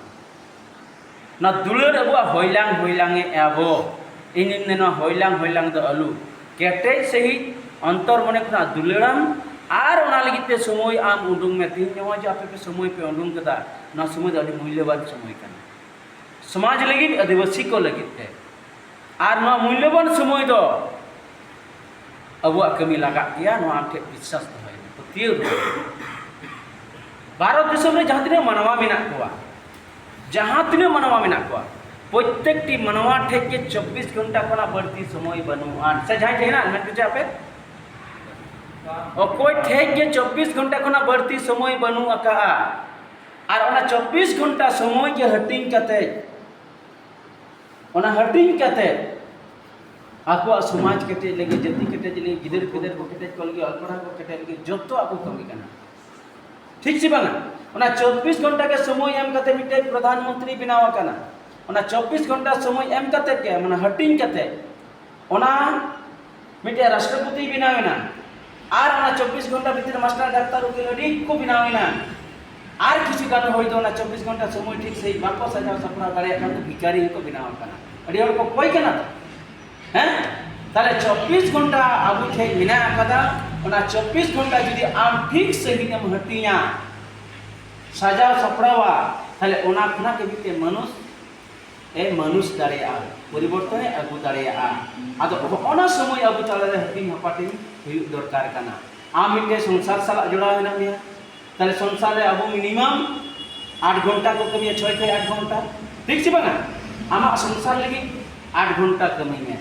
ᱚᱱᱟ ᱫᱩᱞᱟᱹᱲ ᱟᱵᱚᱣᱟᱜ ᱦᱚᱭᱞᱟᱝ ᱦᱚᱭᱞᱟᱝ ᱮ ᱟᱵᱚ᱾ ᱤᱧ ᱤᱧ ᱢᱮᱱᱟ, ᱦᱚᱭᱞᱟᱝ ᱦᱚᱭᱞᱟᱝ ᱫᱚ ᱟᱞᱩ, ᱠᱮᱴᱮᱡ ᱥᱟᱺᱦᱤᱡ ᱚᱱᱛᱚᱨ ᱢᱚᱱᱮ ᱠᱷᱚᱱᱟᱜ ᱫᱩᱞᱟᱹᱲᱟᱢ᱾ ᱟᱨ ᱚᱱᱟ ᱞᱟᱹᱜᱤᱫ ᱛᱮ ᱥᱚᱢᱚᱭ ᱟᱢ ᱩᱰᱩᱝ ᱢᱮ᱾ ᱛᱮᱦᱮᱧ ᱱᱚᱜᱼᱚᱭ ᱡᱮ ᱟᱯᱮ ᱯᱮ ᱥᱚᱢᱚᱭ ᱯᱮ ᱩᱰᱩᱝ ᱠᱮᱫᱟ, ᱱᱚᱣᱟ ᱥᱚᱢᱚᱭ ᱫᱚ ᱟᱹᱰᱤ ᱢᱩᱞᱞᱚᱵᱟᱱ ᱥᱚᱢᱚᱭ ᱠᱟᱱᱟ᱾ ᱥᱚᱢᱟᱡᱽ ᱞᱟᱹᱜᱤᱫ, ᱟᱹᱫᱤᱵᱟᱹᱥᱤ ᱠᱚ ᱞᱟᱹᱜᱤᱫ ᱛᱮ᱾ ᱟᱨ ᱱᱚᱣᱟ ᱢᱩᱞᱞᱚᱵᱟᱱ ᱥᱚᱢᱚᱭ ᱫᱚ ᱟᱵᱚᱣᱟᱜ ᱠᱟᱹᱢᱤ ᱞᱟᱜᱟᱜ ᱜᱮᱭᱟ᱾ ᱱᱚᱣᱟ ᱟᱢ ᱴᱷᱮᱱ ᱵᱤᱥᱥᱟᱥ ᱫᱚᱦᱚᱭ ᱢᱮ, ᱯᱟᱹᱛᱭᱟᱹᱣ ᱫᱚᱦᱚᱭ ᱢᱮ᱾ ᱵᱷᱟᱨᱚᱛ ᱫᱤᱥᱚᱢ ᱨᱮ ᱡᱟᱦᱟᱸ ᱛᱤᱱᱟᱹᱜ ᱢᱟᱱᱣᱟ ᱢᱮᱱᱟᱜ ᱠᱚᱣᱟ, ᱡᱟᱦᱟᱸ ᱛᱤᱱᱟᱹᱜ ᱢᱟᱱᱣᱟ ᱢᱮᱱᱟᱜ ᱠᱚᱣᱟ, ᱯᱨᱚᱛᱛᱮᱠᱴᱤ ᱢᱟᱱᱣᱟ ᱴᱷᱮᱱ ᱜᱮ ᱪᱚᱵᱵᱤᱥ ᱜᱷᱚᱱᱴᱟ ᱠᱷᱚᱱᱟᱜ ᱵᱟᱹᱲᱛᱤ ᱥᱚᱢᱚᱭ ᱵᱟᱹᱱᱩᱜᱼᱟ᱾ ᱥᱮ ᱡᱟᱦᱟᱸᱭ ᱴᱷᱮᱱ ᱦᱮᱱᱟᱜ, ᱢᱮᱱ ᱯᱮ ᱪᱮ ᱟᱯᱮ? ᱚᱠᱚᱭ ᱴᱷᱮᱱ ᱜᱮ ᱪᱚᱵᱵᱤᱥ ᱜᱷᱚᱱᱴᱟ ᱠᱷᱚᱱᱟᱜ ᱵᱟᱹᱲᱛᱤ ᱥᱚᱢᱚᱭ ᱵᱟᱹᱱᱩᱜ ᱟᱠᱟᱜᱼᱟ? ᱟᱨ ᱚᱱᱟ ᱪᱚᱵᱵᱤᱥ ᱜᱷᱚᱱᱴᱟ ᱥᱚᱢᱚᱭ ᱜᱮ ᱦᱟᱹᱴᱤᱧ ᱠᱟᱛᱮ, ᱚᱱᱟ ᱦᱟᱹᱴᱤᱧ ᱠᱟᱛᱮ ᱟᱠᱚᱣᱟᱜ ᱥᱚᱢᱟᱡᱽ ᱠᱮᱴᱮᱡ ᱞᱟᱹᱜᱤᱫ, ᱡᱟᱹᱛᱤ ᱠᱮᱴᱮᱡ ᱞᱟᱹᱜᱤᱫ, ᱜᱤᱫᱟᱹᱨ ᱯᱤᱫᱟᱹᱨ ᱠᱚ ᱠᱮᱴᱮᱡ ᱠᱚ ᱞᱟᱹᱜᱤᱫ, ᱚᱞ ᱯᱟᱲᱦᱟᱣ ᱠᱚ ᱠᱮᱴᱮᱡ ᱞᱟᱹᱜᱤᱫ ᱡᱚᱛᱚᱣᱟᱜ ᱠᱚ ᱠᱟᱹᱢᱤ ᱠᱟᱱᱟ᱾ ᱴᱷᱤᱠ ᱥᱮ ᱵᱟᱝᱟ? ᱚᱱᱟ ᱪᱚᱵᱵᱤᱥ ᱜᱷᱚᱱᱴᱟ ᱜᱮ ᱥᱚᱢᱚᱭ ᱮᱢ ᱠᱟᱛᱮ ᱢᱤᱫᱴᱮᱡ ᱯᱨᱚᱫᱷᱟᱱ ᱢᱚᱱᱛᱨᱤ ᱵᱮᱱᱟᱣ ᱟᱠᱟᱱᱟ᱾ ᱚᱱᱟ ᱪᱚᱵᱵᱤᱥ ᱜᱷᱚᱱᱴᱟ ᱥᱚᱢᱚᱭ ᱮᱢ ᱠᱟᱛᱮ ᱜᱮ, ᱢᱟᱱᱮ ᱦᱟᱹᱴᱤᱧ ᱠᱟᱛᱮ ᱚᱱᱟ ᱢᱤᱫᱴᱮᱡ ᱨᱟᱥᱴᱨᱚᱯᱚᱛᱤ ᱵᱮᱱᱟᱣ ᱮᱱᱟ᱾ ᱟᱨ ᱚᱱᱟ ᱪᱚᱵᱵᱤᱥ ᱜᱷᱚᱱᱴᱟ ᱵᱷᱤᱛᱤᱨ ᱨᱮ ᱢᱟᱥᱴᱟᱨ, ᱰᱟᱠᱛᱟᱨ, ᱩᱠᱤᱞ ᱟᱹᱰᱤ ᱠᱚ ᱵᱮᱱᱟᱣ ᱮᱱᱟ᱾ ᱟᱨ ᱠᱤᱪᱷᱩ ᱜᱟᱱ ᱦᱚᱲ ᱫᱚ ᱚᱱᱟ ᱪᱚᱵᱵᱤᱥ ᱜᱷᱚᱱᱴᱟ ᱥᱚᱢᱚᱭ ᱴᱷᱤᱠ ᱥᱟᱺᱦᱤᱡ ᱵᱟᱠᱚ ᱥᱟᱡᱟᱣ ᱥᱟᱯᱲᱟᱣ ᱫᱟᱲᱮᱭᱟᱜ ᱠᱟᱱ ᱛᱮ ᱵᱷᱤᱠᱟᱨᱤ ᱦᱚᱸᱠᱚ ᱵᱮᱱᱟᱣ ᱟᱠᱟᱱᱟ᱾ ᱟᱹᱰᱤ ᱦᱚᱲ ᱠᱚ ᱠᱚᱭ ᱠᱟᱱᱟ ᱛᱚ᱾ ᱦᱮᱸ? ᱛᱟᱦᱞᱮ ᱪᱚᱵᱵᱤᱥ ᱜᱷᱚᱱᱴᱟ ᱟᱵᱚ ᱴᱷᱮᱡ ᱢᱮᱱᱟᱜ ᱟᱠᱟᱫᱟ᱾ ᱚᱱᱟ ᱪᱚᱵᱵᱤᱥ ᱜᱷᱚᱱᱴᱟ ᱡᱩᱫᱤ ᱟᱢ ᱴᱷᱤᱠ ᱥᱟᱺᱦᱤᱡ ᱮᱢ ᱦᱟᱹᱴᱤᱧᱟ, ᱥᱟᱡᱟᱣ ᱥᱟᱯᱲᱟᱣᱟ, ᱛᱟᱦᱞᱮ ᱚᱱᱟ ᱠᱷᱚᱱᱟᱜ ᱜᱮ ᱢᱤᱫᱴᱮᱱ ᱢᱟᱱᱩᱥ ᱮ ᱢᱟᱱᱩᱥ ᱫᱟᱲᱮᱭᱟᱜᱼᱟ, ᱯᱚᱨᱤᱵᱚᱨᱛᱚᱱᱮ ᱟᱹᱜᱩ ᱫᱟᱲᱮᱭᱟᱜᱼᱟ᱾ ᱟᱫᱚ ᱚᱱᱟ ᱥᱚᱢᱚᱭ ᱟᱵᱚ ᱛᱟᱞᱟᱨᱮ ᱦᱟᱹᱴᱤᱧ ᱦᱟᱯᱟᱴᱤᱧ ᱦᱩᱭᱩᱜ ᱫᱚᱨᱠᱟᱨ ᱠᱟᱱᱟ᱾ ᱟᱢ ᱢᱤᱫᱴᱮᱱ ᱥᱚᱝᱥᱟᱨ ᱥᱟᱞᱟᱜ ᱡᱚᱲᱟᱣ ᱦᱮᱱᱟᱜ ᱢᱮᱭᱟ, ᱛᱟᱦᱞᱮ ᱥᱚᱝᱥᱟᱨ ᱨᱮ ᱟᱵᱚ ᱢᱤᱱᱤᱢᱟᱢ ᱟᱴ ᱜᱷᱚᱱᱴᱟ ᱠᱚ ᱠᱟᱹᱢᱤᱭᱟ, ᱪᱷᱚᱭ ᱠᱷᱚᱱ ᱟᱴ ᱜᱷᱚᱱᱴᱟ, ᱴᱷᱤᱠ ᱥᱮ ᱵᱟᱝᱟ? ᱟᱢᱟᱜ ᱥᱚᱝᱥᱟᱨ ᱞᱟᱹᱜᱤᱫ ᱟᱴ ᱜᱷᱚᱱᱴᱟ ᱠᱟᱹᱢᱤ ᱢᱮ,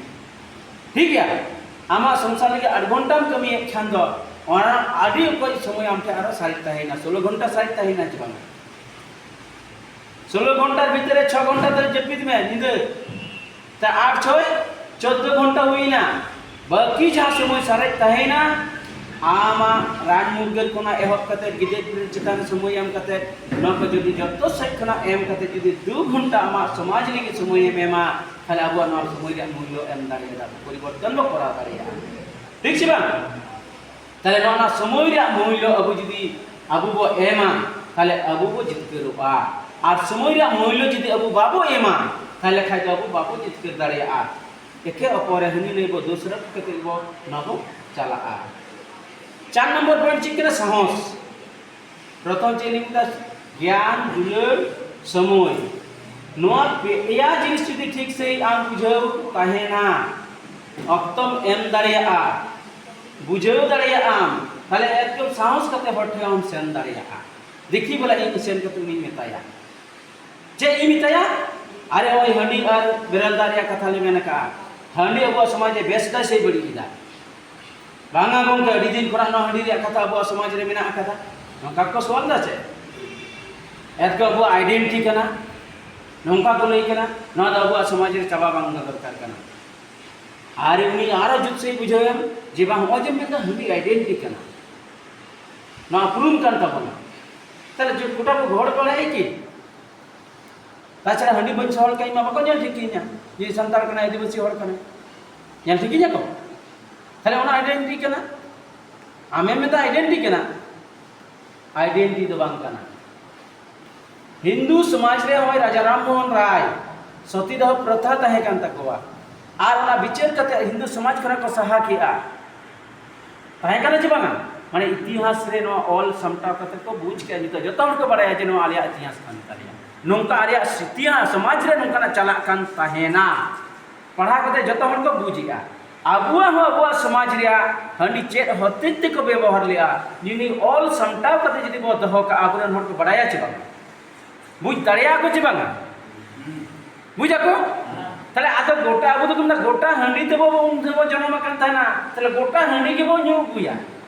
ᱴᱷᱤᱠ ᱜᱮᱭᱟ? ᱟᱢᱟᱜ ᱥᱚᱝᱥᱟᱨ ᱞᱟᱹᱜᱤᱫ ᱟᱴ ᱜᱷᱚᱱᱴᱟᱢ ᱠᱟᱹᱢᱤᱭᱮᱫ ᱠᱷᱟᱱ ᱫᱚ ᱚᱱᱟ ᱟᱹᱰᱤ ᱚᱠᱚᱡ ᱥᱚᱢᱚᱭ ᱟᱢ ᱴᱷᱮᱱ ᱟᱨᱚ ᱥᱟᱨᱮᱡ ᱛᱟᱦᱮᱸᱭᱮᱱᱟ, ᱥᱳᱞᱳ ᱜᱷᱚᱱᱴᱟ ᱥᱟᱨᱮᱡ ᱛᱟᱦᱮᱸᱭᱮᱱᱟ ᱪᱮ ᱵᱟᱝᱟ? ᱥᱳᱞᱳ ᱜᱷᱚᱱᱴᱟᱨ ᱵᱷᱤᱛᱨᱤ ᱨᱮ ᱪᱷᱚ ᱜᱷᱚᱱᱴᱟ ᱫᱚ ᱡᱟᱹᱯᱤᱫ ᱢᱮ ᱧᱤᱫᱟᱹ, ᱛᱟ ᱟᱴ ᱪᱷᱚᱭ ᱪᱳᱫᱽᱫᱳ ᱜᱷᱚᱱᱴᱟ ᱦᱩᱭᱱᱟ᱾ ᱵᱟᱹᱠᱤ ᱡᱟᱦᱟᱸ ᱥᱚᱢᱚᱭ ᱥᱟᱨᱮᱡ ᱛᱟᱦᱮᱸᱭᱮᱱᱟ, ᱟᱢᱟᱜ ᱨᱟᱡᱽ ᱢᱩᱨᱜᱟᱹᱞ ᱠᱷᱚᱱᱟᱜ ᱮᱦᱚᱵ ᱠᱟᱛᱮ ᱜᱤᱫᱟᱹᱨ ᱯᱤᱫᱟᱹᱨ ᱪᱮᱛᱟᱱ ᱨᱮ ᱥᱚᱢᱚᱭ ᱮᱢ ᱠᱟᱛᱮ, ᱱᱚᱣᱟ ᱠᱚ ᱡᱩᱫᱤ ᱡᱚᱛᱚ ᱥᱮᱫ ᱠᱷᱚᱱᱟᱜ ᱮᱢ ᱠᱟᱛᱮ ᱡᱩᱫᱤ ᱫᱩ ᱜᱷᱚᱱᱴᱟ ᱟᱢᱟᱜ ᱥᱚᱢᱟᱡᱽ ᱞᱟᱹᱜᱤᱫ ᱥᱚᱢᱚᱭ ᱮᱢ ᱮᱢᱟ, ᱛᱟᱦᱞᱮ ᱟᱵᱚᱣᱟᱜ ᱱᱚᱣᱟ ᱥᱚᱢᱚᱭ ᱨᱮᱭᱟᱜ ᱢᱩᱞᱞᱚ ᱮᱢ ᱫᱟᱲᱮᱭᱟᱜᱼᱟ, ᱯᱚᱨᱤᱵᱚᱨᱛᱚᱱ ᱵᱚ ᱠᱚᱨᱟᱣ ᱫᱟᱲᱮᱭᱟᱜᱼᱟ᱾ ᱴᱷᱤᱠ ᱥᱮ ᱵᱟᱝ? ᱛᱟᱦᱞᱮ ᱱᱚᱣᱟ ᱥᱚᱢᱚᱭ ᱨᱮᱭᱟᱜ ᱢᱩᱞᱞᱚ ᱟᱵᱚ ᱡᱩᱫᱤ ᱟᱵᱚ ᱵᱚ ᱮᱢᱟ, ᱛᱟᱦᱞᱮ ᱟᱵᱚ ᱵᱚ ᱡᱤᱛᱠᱟᱹᱨᱚᱜᱼᱟ᱾ ᱟᱨ ᱥᱚᱢᱚᱭ ᱨᱮᱭᱟᱜ ᱢᱩᱞᱞᱚ ᱡᱩᱫᱤ ᱟᱵᱚ ᱵᱟᱵᱚ ᱮᱢᱟ, ᱛᱟᱦᱞᱮ ᱠᱷᱟᱡ ᱫᱚ ᱟᱵᱚ ᱵᱟᱵᱚ ᱡᱤᱛᱠᱟᱹᱨ ᱫᱟᱲᱮᱭᱟᱜᱼᱟ᱾ ᱮᱠᱮ ᱚᱯᱚᱨ ᱨᱮ ᱦᱟᱹᱱᱤ ᱱᱟᱹᱭ ᱵᱚ ᱫᱳᱥ ᱨᱚᱯ ᱠᱟᱛᱮ ᱵᱚ ᱱᱚᱣᱟ ᱵᱚ ᱪᱟᱞᱟᱜᱼᱟ᱾ ᱪᱟᱨ ᱱᱚᱢᱵᱚᱨ ᱯᱚᱭᱮᱱᱴ ᱪᱮᱫ ᱠᱟᱱᱟ? ᱥᱟᱦᱚᱥ᱾ ᱯᱨᱚᱛᱷᱚᱢ ᱪᱮᱫ ᱞᱤᱧ ᱢᱮᱛᱟᱜᱼᱟ? ᱜᱮᱭᱟᱱ, ᱫᱩᱞᱟᱹᱲ, ᱥᱚᱢᱚᱭ᱾ ᱱᱚᱣᱟ ᱯᱮᱭᱟ ᱡᱤᱱᱤᱥ ᱡᱩᱫᱤ ᱴᱷᱤᱠ ᱥᱟᱺᱦᱤᱡ ᱟᱢ ᱵᱩᱡᱷᱟᱹᱣ ᱛᱟᱦᱮᱱᱟ, ᱚᱠᱛᱚᱢ ᱮᱢ ᱫᱟᱲᱮᱭᱟᱜᱼᱟ, ᱵᱩᱡᱷᱟᱹᱣ ᱫᱟᱲᱮᱭᱟᱜ ᱟᱢ, ᱛᱟᱦᱞᱮ ᱮᱠᱫᱚᱢ ᱥᱟᱦᱚᱥ ᱠᱟᱛᱮ ᱦᱚᱲ ᱴᱷᱮᱱ ᱦᱚᱸᱢ ᱥᱮᱱ ᱫᱟᱲᱮᱭᱟᱜᱼᱟ᱾ ᱫᱮᱠᱷᱤ ᱵᱚᱞᱮ ᱤᱧ ᱥᱮᱱ ᱠᱟᱛᱮ ᱩᱱᱤᱧ ᱢᱮᱛᱟᱭᱟ᱾ ᱪᱮᱫ ᱤᱧ ᱢᱮᱛᱟᱭᱟ? ᱟᱨᱮ, ᱳᱭ ᱦᱟᱺᱰᱤ ᱟᱨ ᱵᱮᱨᱮᱞ ᱫᱟᱜ ᱨᱮᱭᱟᱜ ᱠᱟᱛᱷᱟ ᱞᱮ ᱢᱮᱱ ᱟᱠᱟᱫᱼᱟ, ᱦᱟᱺᱰᱤ ᱟᱵᱚᱣᱟᱜ ᱥᱚᱢᱟᱡᱽ ᱨᱮ ᱵᱮᱥ ᱫᱟᱭ ᱥᱮ ᱵᱟᱹᱲᱤᱡ ᱮᱫᱟ? ᱵᱟᱝᱟ ᱜᱚᱢᱠᱮ, ᱟᱹᱰᱤ ᱫᱤᱱ ᱠᱷᱚᱱᱟᱜ ᱱᱚᱣᱟ ᱦᱟᱺᱰᱤ ᱨᱮᱭᱟᱜ ᱠᱟᱛᱷᱟ ᱟᱵᱚᱣᱟᱜ ᱥᱚᱢᱟᱡᱽ ᱨᱮ ᱢᱮᱱᱟᱜ ᱟᱠᱟᱫᱟ᱾ ᱱᱚᱝᱠᱟ ᱠᱚ ᱥᱚᱣᱟᱞ ᱫᱟ ᱪᱮ? ᱮᱛᱠᱚ ᱟᱵᱚᱣᱟᱜ ᱟᱭᱰᱮᱱᱴᱤᱴᱤ ᱠᱟᱱᱟ, ᱱᱚᱝᱠᱟ ᱠᱚ ᱞᱟᱹᱭ ᱠᱟᱱᱟ᱾ ᱱᱚᱣᱟ ᱫᱚ ᱟᱵᱚᱣᱟᱜ ᱥᱚᱢᱟᱡᱽ ᱨᱮ ᱪᱟᱵᱟ ᱵᱟᱝ ᱫᱚᱨᱠᱟᱨ ᱠᱟᱱᱟ᱾ ᱟᱨ ᱩᱱᱤ ᱟᱨᱚ ᱡᱩᱛ ᱥᱟᱺᱦᱤᱡ ᱵᱩᱡᱷᱟᱹᱣᱮᱢ ᱡᱮ ᱵᱟᱝ, ᱦᱚᱸᱜᱼᱚᱭ ᱡᱮ ᱢᱮᱱᱫᱟ ᱦᱟᱺᱰᱤ ᱟᱭᱰᱮᱱᱴᱤᱴᱤ ᱠᱟᱱᱟ, ᱱᱚᱣᱟ ᱩᱯᱨᱩᱢ ᱠᱟᱱ ᱛᱟᱵᱚᱱᱟ, ᱛᱟᱦᱞᱮ ᱡᱚ-, ᱜᱚᱴᱟ ᱠᱚ ᱜᱚᱦᱚᱲ ᱵᱟᱲᱟᱭᱟ ᱠᱤ? ᱛᱟᱪᱷᱟᱲᱟ ᱦᱟᱺᱰᱤ ᱵᱟᱹᱧ ᱥᱚᱦᱚᱲ ᱠᱟᱜ ᱤᱧ ᱢᱟ ᱵᱟᱠᱚ ᱧᱮᱞ ᱴᱷᱤᱠ ᱠᱤᱧᱟ ᱡᱮ ᱥᱟᱱᱛᱟᱲ ᱠᱟᱱᱟᱭ, ᱟᱹᱫᱤᱵᱟᱹᱥᱤ ᱦᱚᱲ ᱠᱟᱱᱟᱭ, ᱧᱮᱞ ᱴᱷᱤᱠ ᱠᱤᱧᱟ ᱠᱚ? ᱛᱟᱦᱞᱮ ᱚᱱᱟ ᱟᱭᱰᱮᱱᱴᱤᱴᱤ ᱠᱟᱱᱟ? ᱟᱢᱮᱢ ᱢᱮᱱᱫᱟ ᱟᱭᱰᱮᱱᱴᱤᱴᱤ ᱠᱟᱱᱟ, ᱟᱭᱰᱮᱱᱴᱤᱴᱤ ᱫᱚ ᱵᱟᱝ ᱠᱟᱱᱟ᱾ ᱦᱤᱱᱫᱩ ᱥᱚᱢᱟᱡᱽ ᱨᱮ ᱱᱚᱜᱼᱚᱭ ᱨᱟᱡᱟ ᱨᱟᱢ ᱢᱳᱦᱚᱱ ᱨᱟᱭ ᱥᱚᱛᱤᱫᱟᱦ ᱯᱨᱚᱛᱷᱟ ᱛᱟᱦᱮᱸ ᱠᱟᱱ ᱛᱟᱠᱚᱣᱟ, ᱟᱨ ᱚᱱᱟ ᱵᱤᱪᱟᱹᱨ ᱠᱟᱛᱮ ᱦᱤᱱᱫᱩ ᱥᱚᱢᱟᱡᱽ ᱠᱷᱚᱱᱟᱜ ᱠᱚ ᱥᱟᱦᱟ ᱠᱮᱜᱼᱟ᱾ ᱛᱟᱦᱮᱸ ᱠᱟᱱᱟ ᱪᱮ ᱵᱟᱝᱟ? ᱢᱟᱱᱮ ᱤᱛᱤᱦᱟᱥ ᱨᱮ ᱱᱚᱣᱟ ᱚᱞ ᱥᱟᱢᱴᱟᱣ ᱠᱟᱛᱮ ᱠᱚ ᱵᱩᱡᱽ ᱠᱮᱜᱼᱟ, ᱱᱤᱛᱚᱜ ᱡᱚᱛᱚ ᱦᱚᱲ ᱠᱚ ᱵᱟᱲᱟᱭᱟ ᱡᱮ ᱱᱚᱣᱟ ᱟᱞᱮᱭᱟᱜ ᱤᱛᱤᱦᱟᱥ ᱠᱟᱱ ᱛᱟᱞᱮᱭᱟ, ᱱᱚᱝᱠᱟ ᱟᱞᱮᱭᱟᱜ ᱤᱛᱤᱦᱟᱥ ᱥᱚᱢᱟᱡᱽ ᱨᱮ ᱱᱚᱝᱠᱟᱱᱟᱜ ᱪᱟᱞᱟᱜ ᱠᱟᱱ ᱛᱟᱦᱮᱱᱟ᱾ ᱯᱟᱲᱦᱟᱣ ᱠᱟᱛᱮ ᱡᱚᱛᱚ ᱦᱚᱲ ᱠᱚ ᱵᱩᱡᱽ ᱮᱜᱼᱟ᱾ ᱟᱵᱚᱣᱟᱜ ᱦᱚᱸ ᱟᱵᱚᱣᱟᱜ ᱥᱚᱢᱟᱡᱽ ᱨᱮᱭᱟᱜ ᱦᱟᱺᱰᱤ ᱪᱮᱫ ᱦᱚᱛᱮᱡ ᱛᱮᱠᱚ ᱵᱮᱵᱚᱦᱟᱨ ᱞᱮᱜᱼᱟ, ᱡᱩᱫᱤ ᱚᱞ ᱥᱟᱢᱴᱟᱣ ᱠᱟᱛᱮ ᱡᱩᱫᱤ ᱵᱚ ᱫᱚᱦᱚ ᱠᱟᱜᱼᱟ, ᱟᱵᱚᱨᱮᱱ ᱦᱚᱲ ᱠᱚ ᱵᱟᱲᱟᱭᱟ ᱪᱮ ᱵᱟᱝᱟ? ᱵᱩᱡᱽ ᱫᱟᱲᱮᱭᱟᱜᱼᱟ ᱠᱚ ᱪᱮ ᱵᱟᱝᱟ? ᱵᱩᱡᱽ ᱟᱠᱚ? ᱛᱟᱦᱞᱮ ᱟᱫᱚ ᱜᱚᱴᱟ, ᱟᱵᱚ ᱫᱚᱠᱚ ᱢᱮᱱᱟ ᱜᱚᱴᱟ ᱦᱟᱺᱰᱤ ᱛᱮᱵᱚ ᱩᱱ ᱛᱮᱵᱚ ᱡᱚᱱᱚᱢ ᱟᱠᱟᱱ ᱛᱟᱦᱮᱱᱟ, ᱛᱟᱦᱞᱮ ᱜᱚᱴᱟ ᱦᱟᱺᱰᱤ ᱜᱮᱵᱚ ᱧᱩ ᱟᱹᱜᱩᱭᱟ᱾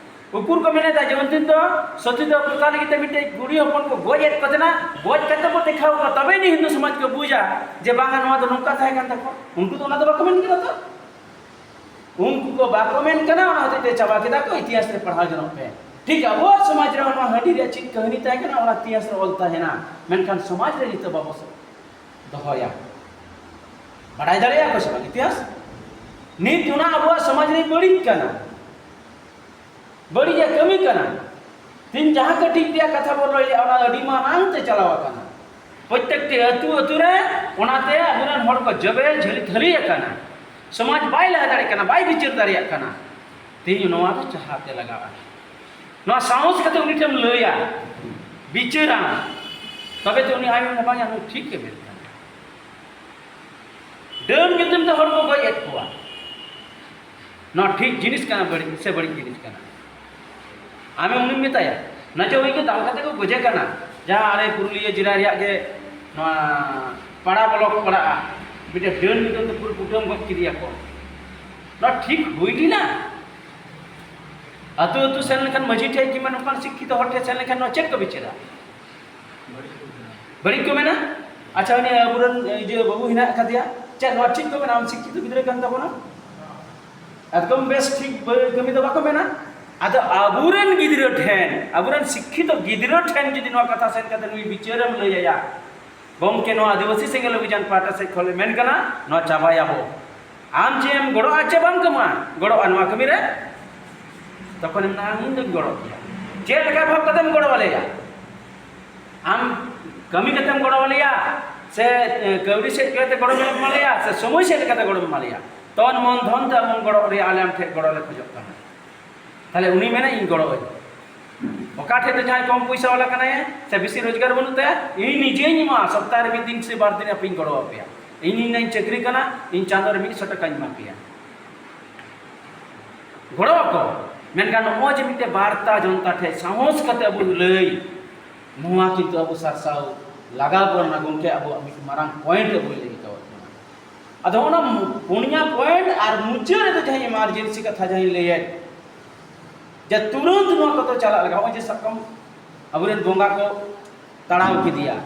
ᱩᱠᱩᱨ ᱠᱚ ᱢᱮᱱᱮᱫᱟ ᱡᱮ ᱩᱱᱫᱤᱱ ᱫᱚ ᱥᱚᱛᱤ ᱫᱚ ᱯᱨᱚᱛᱷᱟ ᱞᱟᱹᱜᱤᱫ ᱛᱮ ᱢᱤᱫᱴᱮᱡ ᱠᱩᱲᱤ ᱦᱚᱯᱚᱱ ᱠᱚ ᱜᱚᱡ ᱮᱫ ᱠᱚ ᱛᱟᱦᱮᱱᱟ, ᱜᱚᱡ ᱠᱟᱛᱮ ᱠᱚ ᱫᱮᱠᱷᱟᱣ ᱠᱚᱣᱟ, ᱛᱚᱵᱮ ᱟᱹᱱᱤᱡ ᱦᱤᱱᱫᱩ ᱥᱚᱢᱟᱡᱽ ᱠᱚ ᱵᱩᱡᱟ ᱡᱮ ᱵᱟᱝᱟ, ᱱᱚᱣᱟ ᱫᱚ ᱱᱚᱝᱠᱟ ᱛᱟᱦᱮᱸ ᱠᱟᱱ ᱛᱟᱠᱚᱣᱟ᱾ ᱩᱱᱠᱩ ᱫᱚ ᱚᱱᱟ ᱫᱚ ᱵᱟᱠᱚ ᱢᱮᱱ ᱠᱮᱫᱟ ᱛᱚ᱾ ᱩᱱᱠᱩ ᱠᱚ ᱵᱟᱠᱚ ᱢᱮᱱ ᱠᱟᱱᱟ, ᱚᱱᱟ ᱦᱚᱛᱮᱡ ᱛᱮ ᱪᱟᱵᱟ ᱠᱮᱫᱟ ᱠᱚ᱾ ᱤᱛᱤᱦᱟᱥ ᱨᱮ ᱯᱟᱲᱦᱟᱣ ᱡᱚᱱᱚᱜ ᱯᱮ᱾ ᱴᱷᱤᱠ ᱟᱵᱚᱣᱟᱜ ᱥᱚᱢᱟᱡᱽ ᱨᱮ ᱱᱚᱣᱟ ᱦᱟᱺᱰᱤ ᱨᱮᱭᱟᱜ ᱪᱮᱫ ᱠᱟᱹᱦᱱᱤ ᱛᱟᱦᱮᱸ ᱠᱟᱱᱟ, ᱚᱱᱟ ᱤᱛᱤᱦᱟᱥ ᱨᱮ ᱚᱞ ᱛᱟᱦᱮᱱᱟ, ᱢᱮᱱᱠᱷᱟᱱ ᱥᱚᱢᱟᱡᱽ ᱨᱮ ᱱᱤᱛᱚᱜ ᱵᱟᱵᱚ ᱫᱚᱦᱚᱭᱟ᱾ ᱵᱟᱲᱟᱭ ᱫᱟᱲᱮᱭᱟᱜᱼᱟ ᱠᱚ ᱥᱮ ᱵᱟᱝ ᱤᱛᱤᱦᱟᱥ? ᱱᱤᱛ ᱚᱱᱟ ᱟᱵᱚᱣᱟᱜ ᱥᱚᱢᱟᱡᱽ ᱨᱮ ᱵᱟᱹᱲᱤᱡ ᱠᱟᱱᱟ, ᱵᱟᱹᱲᱤᱡᱟᱜ ᱠᱟᱹᱢᱤ ᱠᱟᱱᱟ᱾ ᱛᱤᱦᱤᱧ ᱡᱟᱦᱟᱸ ᱠᱟᱹᱴᱤᱡ ᱨᱮᱭᱟᱜ ᱠᱟᱛᱷᱟ ᱵᱚᱱ ᱞᱟᱹᱭᱮᱫᱼᱟ, ᱚᱱᱟ ᱟᱹᱰᱤ ᱢᱟᱨᱟᱝ ᱛᱮ ᱪᱟᱞᱟᱣ ᱟᱠᱟᱱᱟ᱾ ᱯᱨᱚᱛᱮᱠᱴᱤ ᱟᱹᱛᱩ ᱟᱹᱛᱩ ᱨᱮ ᱚᱱᱟᱛᱮ ᱟᱵᱚᱨᱮᱱ ᱦᱚᱲ ᱠᱚ ᱡᱚᱵᱮ ᱡᱷᱟᱹᱞᱤ ᱛᱷᱟᱹᱞᱤ ᱟᱠᱟᱱᱟ᱾ ᱥᱚᱢᱟᱡᱽ ᱵᱟᱭ ᱞᱟᱦᱟ ᱫᱟᱲᱮᱭᱟᱜ ᱠᱟᱱᱟ, ᱵᱟᱭ ᱵᱤᱪᱟᱹᱨ ᱫᱟᱲᱮᱭᱟᱜ ᱠᱟᱱᱟ᱾ ᱛᱮᱦᱮᱧ ᱱᱚᱣᱟ ᱫᱚ ᱪᱟᱦᱟᱛᱮ ᱞᱟᱜᱟᱜᱼᱟ᱾ ᱱᱚᱣᱟ ᱥᱟᱦᱚᱥ ᱠᱟᱛᱮ ᱩᱱᱤ ᱴᱷᱮᱱ ᱞᱟᱹᱭᱟ, ᱵᱤᱪᱟᱹᱨᱟᱢ, ᱛᱚᱵᱮ ᱛᱚ ᱩᱱᱤ ᱟᱭ ᱢᱮᱱᱟ, "ᱵᱟᱝ, ᱟᱢ ᱴᱷᱤᱠ ᱜᱮ ᱢᱮᱱ ᱠᱟᱱᱟ, ᱰᱟᱹᱱ ᱧᱩᱛᱩᱢ ᱛᱮ ᱦᱚᱲ ᱠᱚ ᱜᱚᱡ ᱮᱫ ᱠᱚᱣᱟ, ᱱᱚᱣᱟ ᱴᱷᱤᱠ ᱡᱤᱱᱤᱥ ᱠᱟᱱᱟ ᱵᱟᱹᱲᱤᱡ ᱥᱮ ᱵᱟᱹᱲᱤᱡ ᱡᱤᱱᱤᱥ ᱠᱟᱱᱟ?" ᱟᱢᱮ ᱩᱱᱤᱢ ᱢᱮᱛᱟᱭᱟ, ᱱᱟᱪᱚ ᱩᱱᱤ ᱜᱮ ᱫᱟᱞ ᱠᱟᱛᱮ ᱠᱚ ᱜᱚᱡᱮ ᱠᱟᱱᱟ, ᱡᱟᱦᱟᱸ ᱟᱞᱮ ᱯᱩᱨᱩᱞᱤᱭᱟᱹ ᱡᱮᱞᱟ ᱨᱮᱭᱟᱜ ᱜᱮ ᱱᱚᱣᱟ ᱯᱟᱲᱟ ᱵᱞᱚᱠ ᱯᱟᱲᱟᱜᱼᱟ, ᱢᱤᱫᱴᱮᱱ ᱰᱟᱹᱱ ᱧᱩᱛᱩᱢ ᱛᱮ ᱯᱩᱨᱟᱹ ᱠᱩᱴᱟᱹᱢ ᱜᱚᱡ ᱠᱮᱫᱮᱭᱟ ᱠᱚ᱾ ᱱᱚᱣᱟ ᱴᱷᱤᱠ ᱦᱩᱭ ᱞᱮᱱᱟ? ᱟᱹᱛᱩ ᱟᱹᱛᱩ ᱥᱮᱱ ᱞᱮᱱᱠᱷᱟᱱ ᱢᱟᱹᱡᱷᱤ ᱴᱷᱮᱡ ᱠᱤᱝᱵᱟ ᱱᱚᱝᱠᱟᱱ ᱥᱤᱠᱠᱷᱤᱛᱚ ᱦᱚᱲ ᱴᱷᱮᱡ ᱥᱮᱱ ᱞᱮᱱᱠᱷᱟᱱ ᱱᱚᱣᱟ ᱪᱮᱫ ᱠᱚ ᱵᱤᱪᱟᱹᱨᱟ? ᱵᱟᱹᱲᱤᱡ ᱠᱚ ᱢᱮᱱᱟ? ᱟᱪᱪᱷᱟ, ᱩᱱᱤ ᱟᱵᱚᱨᱮᱱ ᱤᱭᱟᱹ ᱵᱟᱹᱵᱩ ᱦᱮᱱᱟᱜ ᱟᱠᱟᱫᱮᱭᱟ, ᱪᱮᱫ ᱱᱚᱣᱟ ᱴᱷᱤᱠ ᱠᱚ ᱢᱮᱱᱟ? ᱟᱢ ᱥᱤᱠᱠᱷᱤᱛᱚ ᱜᱤᱫᱽᱨᱟᱹ ᱠᱟᱱ ᱛᱟᱵᱚᱱᱟ, ᱮᱠᱫᱚᱢ ᱵᱮᱥ ᱴᱷᱤᱠ ᱵᱟᱹ-, ᱠᱟᱹᱢᱤ ᱫᱚ ᱵᱟᱠᱚ ᱢᱮᱱᱟ᱾ ᱟᱫᱚ ᱟᱵᱚᱨᱮᱱ ᱜᱤᱫᱽᱨᱟᱹ ᱴᱷᱮᱱ, ᱟᱵᱚᱨᱮᱱ ᱥᱤᱠᱠᱷᱤᱛᱚ ᱜᱤᱫᱽᱨᱟᱹ ᱴᱷᱮᱱ ᱡᱩᱫᱤ ᱱᱚᱣᱟ ᱠᱟᱛᱷᱟ ᱥᱮᱱ ᱠᱟᱛᱮ ᱱᱩᱭ ᱵᱤᱪᱟᱹᱨᱮᱢ ᱞᱟᱹᱭ ᱟᱭᱟ, "ᱜᱚᱢᱠᱮ, ᱱᱚᱣᱟ ᱟᱹᱫᱤᱵᱟᱹᱥᱤ ᱥᱮᱸᱜᱮᱞ ᱚᱵᱷᱤᱡᱟᱱ ᱯᱟᱦᱴᱟ ᱥᱮᱫ ᱠᱷᱚᱱ ᱞᱮ ᱢᱮᱱ ᱠᱟᱱᱟ, ᱱᱚᱣᱟ ᱪᱟᱵᱟᱭᱟᱵᱚ, ᱟᱢ ᱪᱮᱫ ᱮᱢ ᱜᱚᱲᱚᱜᱼᱟ ᱪᱮ ᱵᱟᱢ ᱠᱟᱹᱢᱟ, ᱜᱚᱲᱚᱜᱼᱟ ᱱᱚᱣᱟ ᱠᱟᱹᱢᱤ ᱨᱮ?" ᱛᱚᱠᱷᱚᱱᱮᱢ ᱢᱮᱱᱟ, "ᱤᱧ ᱫᱚᱧ ᱜᱚᱲᱚᱜ ᱜᱮᱭᱟ᱾" ᱪᱮᱫ ᱞᱮᱠᱟ ᱵᱷᱟᱵᱽ ᱠᱟᱛᱮᱢ ᱜᱚᱲᱚ ᱟᱞᱮᱭᱟ? ᱟᱢ ᱠᱟᱹᱢᱤ ᱠᱟᱛᱮᱢ ᱜᱚᱲᱚ ᱟᱞᱮᱭᱟ, ᱥᱮ, ᱮ, ᱠᱟᱹᱣᱰᱤ ᱥᱮᱫ ᱠᱟᱛᱮ ᱜᱚᱲᱚᱢ ᱮᱢᱟ ᱞᱮᱭᱟ, ᱥᱮ ᱥᱚᱢᱚᱭ ᱥᱮᱫ ᱞᱮᱠᱟᱛᱮ ᱜᱚᱲᱚᱢ ᱮᱢᱟ ᱞᱮᱭᱟ? ᱛᱚᱱ ᱢᱚᱱ ᱫᱷᱚᱱ ᱛᱮ ᱟᱢᱮᱢ ᱜᱚᱲᱚ ᱨᱮᱭᱟᱜ ᱟᱞᱮ ᱟᱢ ᱴᱷᱮᱱ ᱜᱚᱲᱚ ᱞᱮ ᱠᱷᱚᱡᱚᱜ ᱠᱟᱱᱟ᱾ ᱛᱟᱦᱞᱮ ᱩᱱᱤ ᱢᱮᱱᱟ, "ᱤᱧ ᱜᱚᱲᱚ ᱟᱹᱧ᱾" ᱚᱠᱟ ᱴᱷᱮᱡ ᱫᱚ ᱡᱟᱦᱟᱸᱭ ᱠᱚᱢ ᱯᱚᱭᱥᱟ ᱣᱟᱞᱟ ᱠᱟᱱᱟᱭ, ᱥᱮ ᱵᱮᱥᱤ ᱨᱳᱡᱽᱜᱟᱨ ᱵᱟᱹᱱᱩᱜ ᱛᱟᱭᱟ, ᱤᱧ ᱱᱤᱡᱮᱧ ᱮᱢᱟ, ᱥᱚᱯᱛᱟᱦᱚ ᱨᱮ ᱢᱤᱫ ᱫᱤᱱ ᱥᱮ ᱵᱟᱨ ᱫᱤᱱ ᱟᱯᱮᱧ ᱜᱚᱲᱚ ᱟᱯᱮᱭᱟ, ᱤᱧ ᱤᱧ ᱪᱟᱹᱠᱨᱤ ᱠᱟᱱᱟ, ᱤᱧ ᱪᱟᱸᱫᱚ ᱨᱮ ᱢᱤᱫ ᱥᱚ ᱴᱟᱠᱟᱧ ᱮᱢᱟ ᱯᱮᱭᱟ᱾ ᱜᱚᱲᱚ ᱟᱠᱚ᱾ ᱢᱮᱱᱠᱷᱟᱱ ᱱᱚᱜᱼᱚᱭ ᱡᱮ ᱢᱤᱫᱴᱮᱱ ᱵᱟᱨᱛᱟ ᱡᱚᱱᱛᱟ ᱴᱷᱮᱱ ᱥᱟᱦᱚᱥ ᱠᱟᱛᱮ ᱟᱵᱚ ᱞᱟᱹᱭ, ᱱᱚᱣᱟ ᱠᱤᱱᱛᱩ ᱟᱵᱚ ᱥᱟᱨᱥᱟᱣ ᱞᱟᱜᱟᱣ ᱵᱚᱱᱟ ᱜᱚᱢᱠᱮ, ᱟᱵᱚᱣᱟᱜ ᱢᱤᱫ ᱢᱟᱨᱟᱝ ᱯᱚᱭᱮᱱᱴ ᱟᱵᱚᱭ ᱞᱟᱹᱭ ᱦᱚᱴᱚ ᱟᱵᱚᱱᱟ᱾ ᱟᱫᱚ ᱚᱱᱟ ᱯᱩᱱᱭᱟ ᱯᱚᱭᱮᱱᱴ ᱟᱨ ᱢᱩᱪᱟᱹᱫ ᱨᱮᱫᱚ ᱡᱟᱦᱟᱸ ᱤᱢᱟᱨᱡᱮᱱᱥᱤ ᱠᱟᱛᱷᱟ ᱡᱟᱦᱟᱸᱧ ᱞᱟᱹᱭᱮᱫ, ᱡᱮ ᱛᱩᱨᱟᱹᱱᱛ ᱱᱚᱣᱟ ᱠᱚᱫᱚ ᱪᱟᱞᱟᱜ ᱞᱟᱜᱟᱜᱼᱟ᱾ ᱱᱚᱜᱼᱚᱭ ᱡᱮ ᱥᱟᱵ ᱠᱟᱜ ᱢᱮ, ᱟᱵᱚᱨᱮᱱ ᱵᱚᱸᱜᱟ ᱠᱚ ᱛᱟᱲᱟᱣ ᱠᱮᱫᱮᱭᱟ,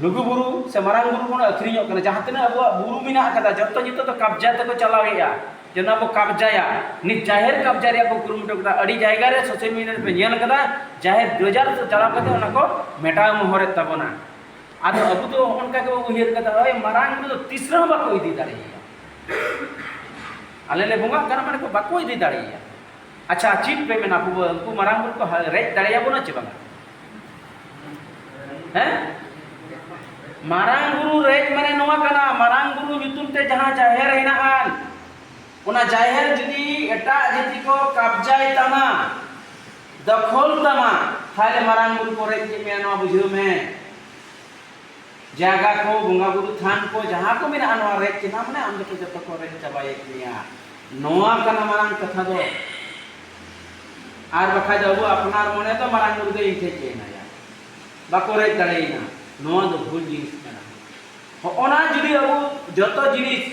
ᱞᱩᱜᱩ ᱵᱩᱨᱩ ᱥᱮ ᱢᱟᱨᱟᱝ ᱵᱩᱨᱩ ᱵᱚᱱ ᱟᱹᱠᱷᱨᱤᱧᱚᱜ ᱠᱟᱱᱟ, ᱡᱟᱦᱟᱸ ᱛᱤᱱᱟᱹᱜ ᱟᱵᱚᱣᱟᱜ ᱵᱩᱨᱩ ᱢᱮᱱᱟᱜ ᱟᱠᱟᱫᱟ, ᱡᱚᱛᱚ ᱱᱤᱛᱚᱜ ᱫᱚ ᱠᱟᱵᱽᱡᱟ ᱛᱮᱠᱚ ᱪᱟᱞᱟᱣᱮᱫᱼᱟ, ᱡᱮ ᱱᱚᱣᱟ ᱵᱚ ᱠᱟᱵᱽᱡᱟᱭᱟ᱾ ᱱᱤᱛ ᱡᱟᱦᱮᱨ ᱠᱟᱵᱽᱡᱟ ᱨᱮᱭᱟᱜ ᱠᱚ ᱠᱩᱨᱩᱢᱩᱴᱩ ᱠᱮᱫᱟ᱾ ᱟᱹᱰᱤ ᱡᱟᱭᱜᱟ ᱨᱮ ᱥᱳᱥᱟᱞ ᱢᱤᱰᱤᱭᱟ ᱨᱮᱯᱮ ᱧᱮᱞ ᱠᱟᱫᱟ, ᱡᱟᱦᱮᱨ ᱵᱟᱡᱟᱨ ᱛᱮ ᱪᱟᱞᱟᱣ ᱠᱟᱛᱮ ᱚᱱᱟ ᱠᱚ ᱢᱮᱴᱟᱣ ᱢᱚᱦᱚᱨᱮᱫ ᱛᱟᱵᱚᱱᱟ᱾ ᱟᱫᱚ ᱟᱵᱚ ᱫᱚ ᱚᱱᱠᱟ ᱜᱮᱵᱚ ᱩᱭᱦᱟᱹᱨ ᱠᱟᱫᱟ, ᱳᱭ ᱢᱟᱨᱟᱝ ᱵᱩᱨᱩ ᱫᱚ ᱛᱤᱥ ᱨᱮᱦᱚᱸ ᱵᱟᱠᱚ ᱤᱫᱤ ᱫᱟᱲᱮᱭᱟᱭᱟ᱾ ᱟᱞᱮ ᱞᱮ ᱵᱚᱸᱜᱟᱜ ᱠᱟᱱᱟ ᱢᱟᱱᱮ ᱠᱚ ᱵᱟᱠᱚ ᱤᱫᱤ ᱫᱟᱲᱮᱭᱟᱭᱟ᱾ ᱟᱪᱪᱷᱟ, ᱪᱮᱫ ᱯᱮ ᱢᱮᱱᱟ, ᱟᱵᱚ ᱩᱱᱠᱩ ᱢᱟᱨᱟᱝ ᱵᱩᱨᱩ ᱠᱚ ᱦᱟ-, ᱨᱮᱡ ᱫᱟᱲᱮᱭᱟᱵᱚᱱᱟ ᱪᱮ ᱵᱟᱝᱟ? ᱦᱮᱸ? ᱢᱟᱨᱟᱝ ᱵᱩᱨᱩ ᱨᱮᱡ ᱢᱟᱱᱮ ᱱᱚᱣᱟ ᱠᱟᱱᱟ, ᱢᱟᱨᱟᱝ ᱵᱩᱨᱩ ᱧᱩᱛᱩᱢ ᱛᱮ ᱡᱟᱦᱟᱸ ᱡᱟᱦᱮᱨ ᱦᱮᱱᱟᱜᱼᱟ, ᱚᱱᱟ ᱡᱟᱦᱮᱨ ᱡᱩᱫᱤ ᱮᱴᱟᱜ ᱡᱟᱹᱛᱤ ᱠᱚ ᱠᱟᱵᱽᱡᱟᱭ ᱛᱟᱢᱟ, ᱫᱚᱠᱷᱚᱞ ᱛᱟᱢᱟ, ᱛᱟᱦᱞᱮ ᱢᱟᱨᱟᱝ ᱵᱩᱨᱩ ᱠᱚ ᱨᱮᱡ ᱠᱮᱫ ᱢᱮᱭᱟ, ᱱᱚᱣᱟ ᱵᱩᱡᱷᱟᱹᱣ ᱢᱮ᱾ ᱡᱟᱭᱜᱟ ᱠᱚ, ᱵᱚᱸᱜᱟ ᱵᱩᱨᱩ ᱛᱷᱟᱱ ᱠᱚ, ᱡᱟᱦᱟᱸ ᱠᱚ ᱢᱮᱱᱟᱜᱼᱟ, ᱱᱚᱣᱟ ᱨᱮᱡ ᱠᱮᱫᱟ ᱢᱟᱱᱮ ᱟᱢ ᱫᱚᱠᱚ ᱡᱚᱛᱚ ᱠᱚ ᱨᱮᱡ ᱪᱟᱵᱟᱭᱮᱫ ᱢᱮᱭᱟ᱾ ᱱᱚᱣᱟ ᱠᱟᱱᱟ ᱢᱟᱨᱟᱝ ᱠᱟᱛᱷᱟ ᱫᱚ᱾ ᱟᱨ ᱵᱟᱠᱷᱟᱡ ᱫᱚ ᱟᱵᱚ ᱟᱯᱱᱟᱨ ᱢᱚᱱᱮ ᱫᱚ ᱢᱟᱨᱟᱝ ᱵᱩᱨᱩ ᱫᱚ ᱤᱧ ᱴᱷᱮᱡ ᱜᱮ ᱦᱮᱱᱟᱭᱟ, ᱵᱟᱠᱚ ᱨᱮᱡ ᱫᱟᱲᱮᱭᱟᱹᱧᱟ᱾ ᱱᱚᱣᱟ ᱫᱚ ᱵᱷᱩᱞ ᱡᱤᱱᱤᱥ ᱠᱟᱱᱟ᱾ ᱦᱚᱸᱜᱼᱚ ᱱᱟ ᱡᱩᱫᱤ ᱟᱵᱚ ᱡᱚᱛᱚ ᱡᱤᱱᱤᱥ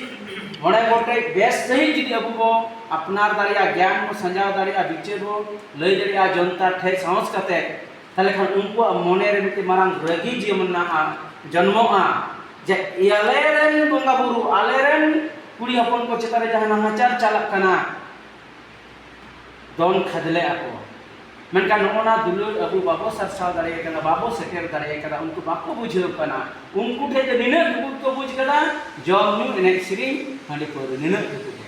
ᱢᱚᱬᱮ ᱜᱚᱴᱮᱡ ᱵᱮᱥ ᱥᱟᱺᱦᱤᱡ ᱡᱩᱫᱤ ᱟᱵᱚ ᱵᱚ ᱟᱯᱱᱟᱨ ᱫᱟᱲᱮᱭᱟᱜᱼᱟ, ᱜᱮᱭᱟᱱ ᱵᱚ ᱥᱟᱡᱟᱣ ᱫᱟᱲᱮᱭᱟᱜᱼᱟ, ᱵᱤᱪᱟᱹᱨ ᱵᱚ ᱞᱟᱹᱭ ᱫᱟᱲᱮᱭᱟᱜᱼᱟ, ᱡᱚᱱᱛᱟ ᱴᱷᱮᱡ ᱥᱟᱦᱚᱥ ᱠᱟᱛᱮ, ᱛᱟᱦᱚᱞᱮ ᱠᱷᱟᱱ ᱩᱱᱠᱩᱣᱟᱜ ᱢᱚᱱᱮ ᱨᱮ ᱢᱤᱫᱴᱮᱱ ᱢᱟᱨᱟᱝ ᱨᱟᱹᱜᱤ ᱡᱤᱭᱚᱱ ᱢᱮᱱᱟᱜᱼᱟ, ᱡᱚᱱᱢᱚᱜᱼᱟ, ᱡᱮ ᱟᱞᱮ ᱨᱮᱱ ᱵᱚᱸᱜᱟ ᱵᱩᱨᱩ, ᱟᱞᱮ ᱨᱮᱱ ᱠᱩᱲᱤ ᱦᱚᱯᱚᱱ ᱠᱚ ᱪᱮᱛᱟᱱ ᱨᱮ ᱡᱟᱦᱟᱸ ᱱᱟᱦᱟᱪᱟᱨ ᱪᱟᱞᱟᱜ ᱠᱟᱱᱟ, ᱫᱚᱱ ᱠᱷᱟᱫᱽᱞᱮ ᱟᱠᱚ᱾ ᱢᱮᱱᱠᱷᱟᱱ ᱱᱚᱜᱼᱚ ᱱᱟ ᱫᱩᱞᱟᱹᱲ ᱟᱵᱚ ᱵᱟᱵᱚ ᱥᱟᱨᱥᱟᱣ ᱫᱟᱲᱮᱭᱟᱜ ᱠᱟᱱᱟ, ᱵᱟᱵᱚ ᱥᱮᱴᱮᱨ ᱫᱟᱲᱮᱭᱟᱜ ᱠᱟᱱᱟ, ᱩᱱᱠᱩ ᱵᱟᱠᱚ ᱵᱩᱡᱷᱟᱹᱣ ᱠᱟᱱᱟ᱾ ᱩᱱᱠᱩ ᱴᱷᱮᱱ ᱡᱮ ᱱᱤᱱᱟᱹᱜ ᱴᱩᱠᱩ ᱠᱚ ᱵᱩᱡᱽ ᱠᱟᱫᱟ, ᱡᱚᱢ ᱧᱩ, ᱮᱱᱮᱡ ᱥᱮᱨᱮᱧ, ᱦᱟᱺᱰᱤ ᱯᱟᱹᱣᱨᱟᱹ, ᱱᱤᱱᱟᱹᱜ ᱴᱩᱠᱩ ᱜᱮ᱾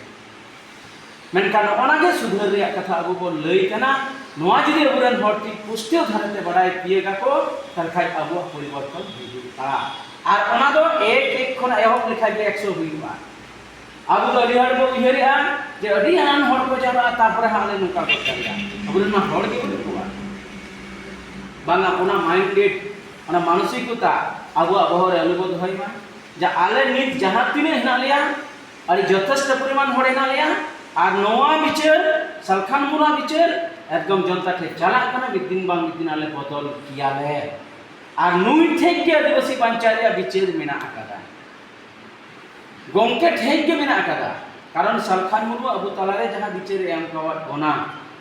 ᱢᱮᱱᱠᱷᱟᱱ ᱱᱚᱜᱼᱚ ᱱᱟ ᱜᱮ ᱥᱩᱫᱷᱟᱹᱨ ᱨᱮᱭᱟᱜ ᱠᱟᱛᱷᱟ ᱟᱵᱚ ᱵᱚᱱ ᱞᱟᱹᱭ ᱠᱟᱱᱟ᱾ ᱱᱚᱣᱟ ᱡᱩᱫᱤ ᱟᱵᱚᱨᱮᱱ ᱦᱚᱲ ᱴᱷᱤᱠ ᱯᱩᱥᱴᱟᱹᱣ ᱫᱷᱟᱨᱟᱛᱮ ᱵᱟᱰᱟᱭ ᱛᱤᱭᱟᱹᱜ ᱟᱠᱚ, ᱛᱟᱦᱚᱞᱮ ᱠᱷᱟᱱ ᱟᱵᱚᱣᱟᱜ ᱯᱚᱨᱤᱵᱚᱨᱛᱚᱱ ᱦᱤᱡᱩᱜᱼᱟ᱾ ᱟᱨ ᱚᱱᱟ ᱫᱚ ᱮᱠ ᱮᱠ ᱠᱷᱚᱱᱟᱜ ᱮᱦᱚᱵ ᱞᱮᱠᱷᱟᱱ ᱜᱮ ᱮᱠᱥᱚ ᱦᱩᱭᱩᱜᱼᱟ᱾ ᱟᱵᱚ ᱫᱚ ᱟᱹᱰᱤ ᱦᱚᱲ ᱵᱚ ᱩᱭᱦᱟᱹᱨᱮᱜᱼᱟ ᱡᱮ ᱟᱹᱰᱤ ᱜᱟᱱ ᱦᱚᱲ ᱠᱚ ᱡᱟᱣᱨᱟᱜᱼᱟ, ᱛᱟᱨᱯᱚᱨᱮ ᱦᱟᱸᱜ ᱞᱮ ᱱᱚᱝᱠᱟ ᱜᱚᱫ ᱫᱟᱲᱮᱭᱟᱜᱼᱟ᱾ ᱟᱵᱚᱨᱮᱱ ᱢᱟ ᱦᱚᱲ ᱜᱮ ᱵᱟᱹᱱᱩᱜ ᱠᱚᱣᱟ᱾ ᱵᱟᱝᱟ, ᱚᱱᱟ ᱢᱟᱭᱤᱱᱰ ᱥᱮᱴ, ᱚᱱᱟ ᱢᱟᱱᱚᱥᱤᱠᱚᱛᱟ ᱟᱵᱚᱣᱟᱜ ᱵᱚᱦᱚᱜ ᱨᱮ ᱟᱞᱚ ᱵᱚ ᱫᱚᱦᱚᱭ ᱢᱟ᱾ ᱡᱮ ᱟᱞᱮ ᱱᱤᱛ ᱡᱟᱦᱟᱸ ᱛᱤᱱᱟᱹᱜ ᱦᱮᱱᱟᱜ ᱞᱮᱭᱟ, ᱟᱹᱰᱤ ᱡᱚᱛᱷᱮᱥᱴᱚ ᱯᱚᱨᱤᱢᱟᱱ ᱦᱚᱲ ᱦᱮᱱᱟᱜ ᱞᱮᱭᱟ, ᱟᱨ ᱱᱚᱣᱟ ᱵᱤᱪᱟᱹᱨ, ᱥᱟᱞᱠᱷᱟᱱ ᱢᱩᱨᱢᱩ ᱵᱤᱪᱟᱹᱨ ᱮᱠᱫᱚᱢ ᱡᱚᱱᱛᱟ ᱴᱷᱮᱱ ᱪᱟᱞᱟᱜ ᱠᱟᱱᱟ, ᱢᱤᱫ ᱫᱤᱱ ᱵᱟᱝ ᱢᱤᱫ ᱫᱤᱱ ᱟᱞᱮ ᱵᱚᱫᱚᱞ ᱜᱮᱭᱟᱞᱮ᱾ ᱟᱨ ᱱᱩᱭ ᱴᱷᱮᱱ ᱜᱮ ᱟᱹᱫᱤᱵᱟᱹᱥᱤ ᱵᱟᱧᱪᱟᱣ ᱨᱮᱭᱟᱜ ᱵᱤᱪᱟᱹᱨ ᱢᱮᱱᱟᱜ ᱟᱠᱟᱫᱟ, ᱜᱚᱢᱠᱮ ᱴᱷᱮᱱ ᱜᱮ ᱢᱮᱱᱟᱜ ᱟᱠᱟᱫᱟ᱾ ᱠᱟᱨᱚᱱ ᱥᱟᱞᱠᱷᱟᱱ ᱢᱩᱨᱢᱩ ᱟᱵᱚ ᱛᱟᱞᱟᱨᱮ ᱡᱟᱦᱟᱸ ᱵᱤᱪᱟᱹᱨ ᱮ ᱮᱢ ᱟᱠᱟᱣᱟᱫ ᱵᱚᱱᱟ,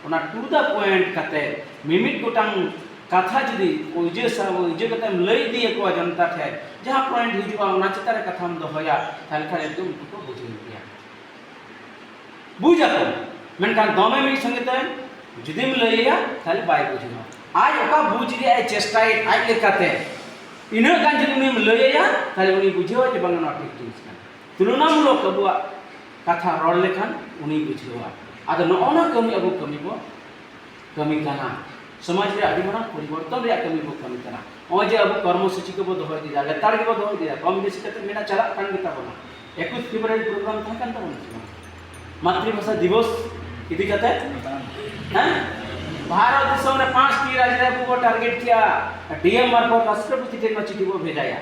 ᱚᱱᱟ ᱴᱩ ᱫᱟ ᱯᱚᱭᱮᱱᱴ ᱠᱟᱛᱮ ᱢᱤᱢᱤᱫ ᱜᱚᱴᱟᱝ ᱠᱟᱛᱷᱟ ᱡᱩᱫᱤ ᱚᱡᱮ ᱥᱟᱶ ᱚᱡᱮ ᱠᱟᱛᱮᱢ ᱞᱟᱹᱭ ᱤᱫᱤ ᱟᱠᱚᱣᱟ ᱡᱚᱱᱛᱟ ᱴᱷᱮᱱ, ᱡᱟᱦᱟᱸ ᱯᱚᱭᱮᱱᱴ ᱦᱤᱡᱩᱜᱼᱟ ᱚᱱᱟ ᱪᱮᱛᱟᱱ ᱨᱮ ᱠᱟᱛᱷᱟᱢ ᱫᱚᱦᱚᱭᱟ, ᱛᱟᱦᱚᱞᱮ ᱠᱷᱟᱱ ᱮᱠᱫᱚᱢ ᱩᱱᱠᱩ ᱠᱚ ᱵᱩᱡᱷᱟᱹᱣ ᱜᱮᱭᱟ, ᱵᱩᱡᱽ ᱟᱠᱚ᱾ ᱢᱮᱱᱠᱷᱟᱱ ᱫᱚᱢᱮ ᱢᱤᱫ ᱥᱚᱸᱜᱮ ᱛᱮ ᱡᱩᱫᱤᱢ ᱞᱟᱹᱭ ᱟᱭᱟ, ᱛᱟᱦᱚᱞᱮ ᱵᱟᱭ ᱵᱩᱡᱷᱟᱹᱣᱟ᱾ ᱟᱡ ᱚᱠᱟ ᱵᱩᱡᱽ ᱨᱮᱭᱟᱜ ᱮ ᱪᱮᱥᱴᱟᱭᱮᱫ ᱟᱡ ᱞᱮᱠᱟᱛᱮ, ᱤᱱᱟᱹᱜ ᱜᱟᱱ ᱡᱩᱫᱤ ᱩᱱᱤᱢ ᱞᱟᱹᱭ ᱟᱭᱟ, ᱛᱟᱦᱚᱞᱮ ᱩᱱᱤ ᱵᱩᱡᱷᱟᱹᱣᱟ ᱡᱮ ᱵᱟᱝ, ᱱᱚᱣᱟ ᱴᱷᱤᱠ ᱡᱤᱱᱤᱥ ᱠᱟᱱᱟ᱾ ᱛᱩᱞᱚᱱᱟᱢᱩᱞᱚᱠ ᱟᱵᱚᱣᱟᱜ ᱠᱟᱛᱷᱟ ᱨᱚᱲ ᱞᱮᱠᱷᱟᱱ ᱩᱱᱤ ᱵᱩᱡᱷᱟᱹᱣᱟ᱾ ᱟᱫᱚ ᱱᱚᱜᱼᱚ ᱱᱟ ᱠᱟᱹᱢᱤ ᱟᱵᱚ ᱠᱟᱹᱢᱤ ᱵᱚ ᱠᱟᱹᱢᱤ ᱠᱟᱱᱟ᱾ ᱥᱚᱢᱟᱡᱽ ᱨᱮ ᱟᱹᱰᱤ ᱢᱟᱨᱟᱝ ᱯᱚᱨᱤᱵᱚᱨᱛᱚᱱ ᱨᱮᱭᱟᱜ ᱠᱟᱹᱢᱤ ᱵᱚ ᱠᱟᱹᱢᱤ ᱠᱟᱱᱟ᱾ ᱱᱚᱜᱼᱚᱭ ᱡᱮ ᱟᱵᱚ ᱠᱚᱨᱢᱚ ᱥᱩᱪᱤ ᱠᱚᱵᱚ ᱫᱚᱦᱚ ᱤᱫᱤᱭᱮᱫᱟ, ᱞᱮᱛᱟᱲ ᱜᱮᱵᱚ ᱫᱚᱦᱚ ᱤᱫᱤᱭᱮᱫᱟ, ᱠᱚᱢ ᱵᱮᱥᱤ ᱠᱟᱛᱮ ᱢᱮᱱᱟᱜ ᱪᱟᱞᱟᱜ ᱠᱟᱱ ᱜᱮᱛᱟ ᱵᱚᱱᱟ᱾ ᱮᱠᱩᱥ ᱯᱷᱮᱵᱽᱨᱩᱣᱟᱨᱤ ᱯᱨᱳᱜᱨᱟᱢ ᱛᱟᱦᱮᱸ ᱠᱟᱱ ᱛᱟᱵᱚᱱᱟ ᱥᱮ ᱵᱟᱝ? ᱢᱟᱛᱨᱤᱵᱷᱟᱥᱟ ᱫᱤᱵᱚᱥ ᱤᱫᱤ ᱠᱟᱛᱮ, ᱦᱮᱸ? ᱵᱷᱟᱨᱚᱛ ᱫᱤᱥᱚᱢ ᱨᱮ ᱯᱟᱸᱪᱴᱤ ᱨᱟᱡᱽ ᱨᱮ ᱟᱵᱚ ᱵᱚ ᱴᱟᱨᱜᱮᱴ ᱠᱮᱜᱼᱟ, ᱰᱤ ᱮᱢ ᱢᱟᱨᱯᱷᱚᱛ ᱨᱟᱥᱴᱨᱚᱯᱚᱛᱤ ᱴᱷᱮᱱ ᱱᱚᱣᱟ ᱪᱤᱴᱷᱤ ᱵᱚ ᱵᱷᱮᱡᱟᱭᱟ᱾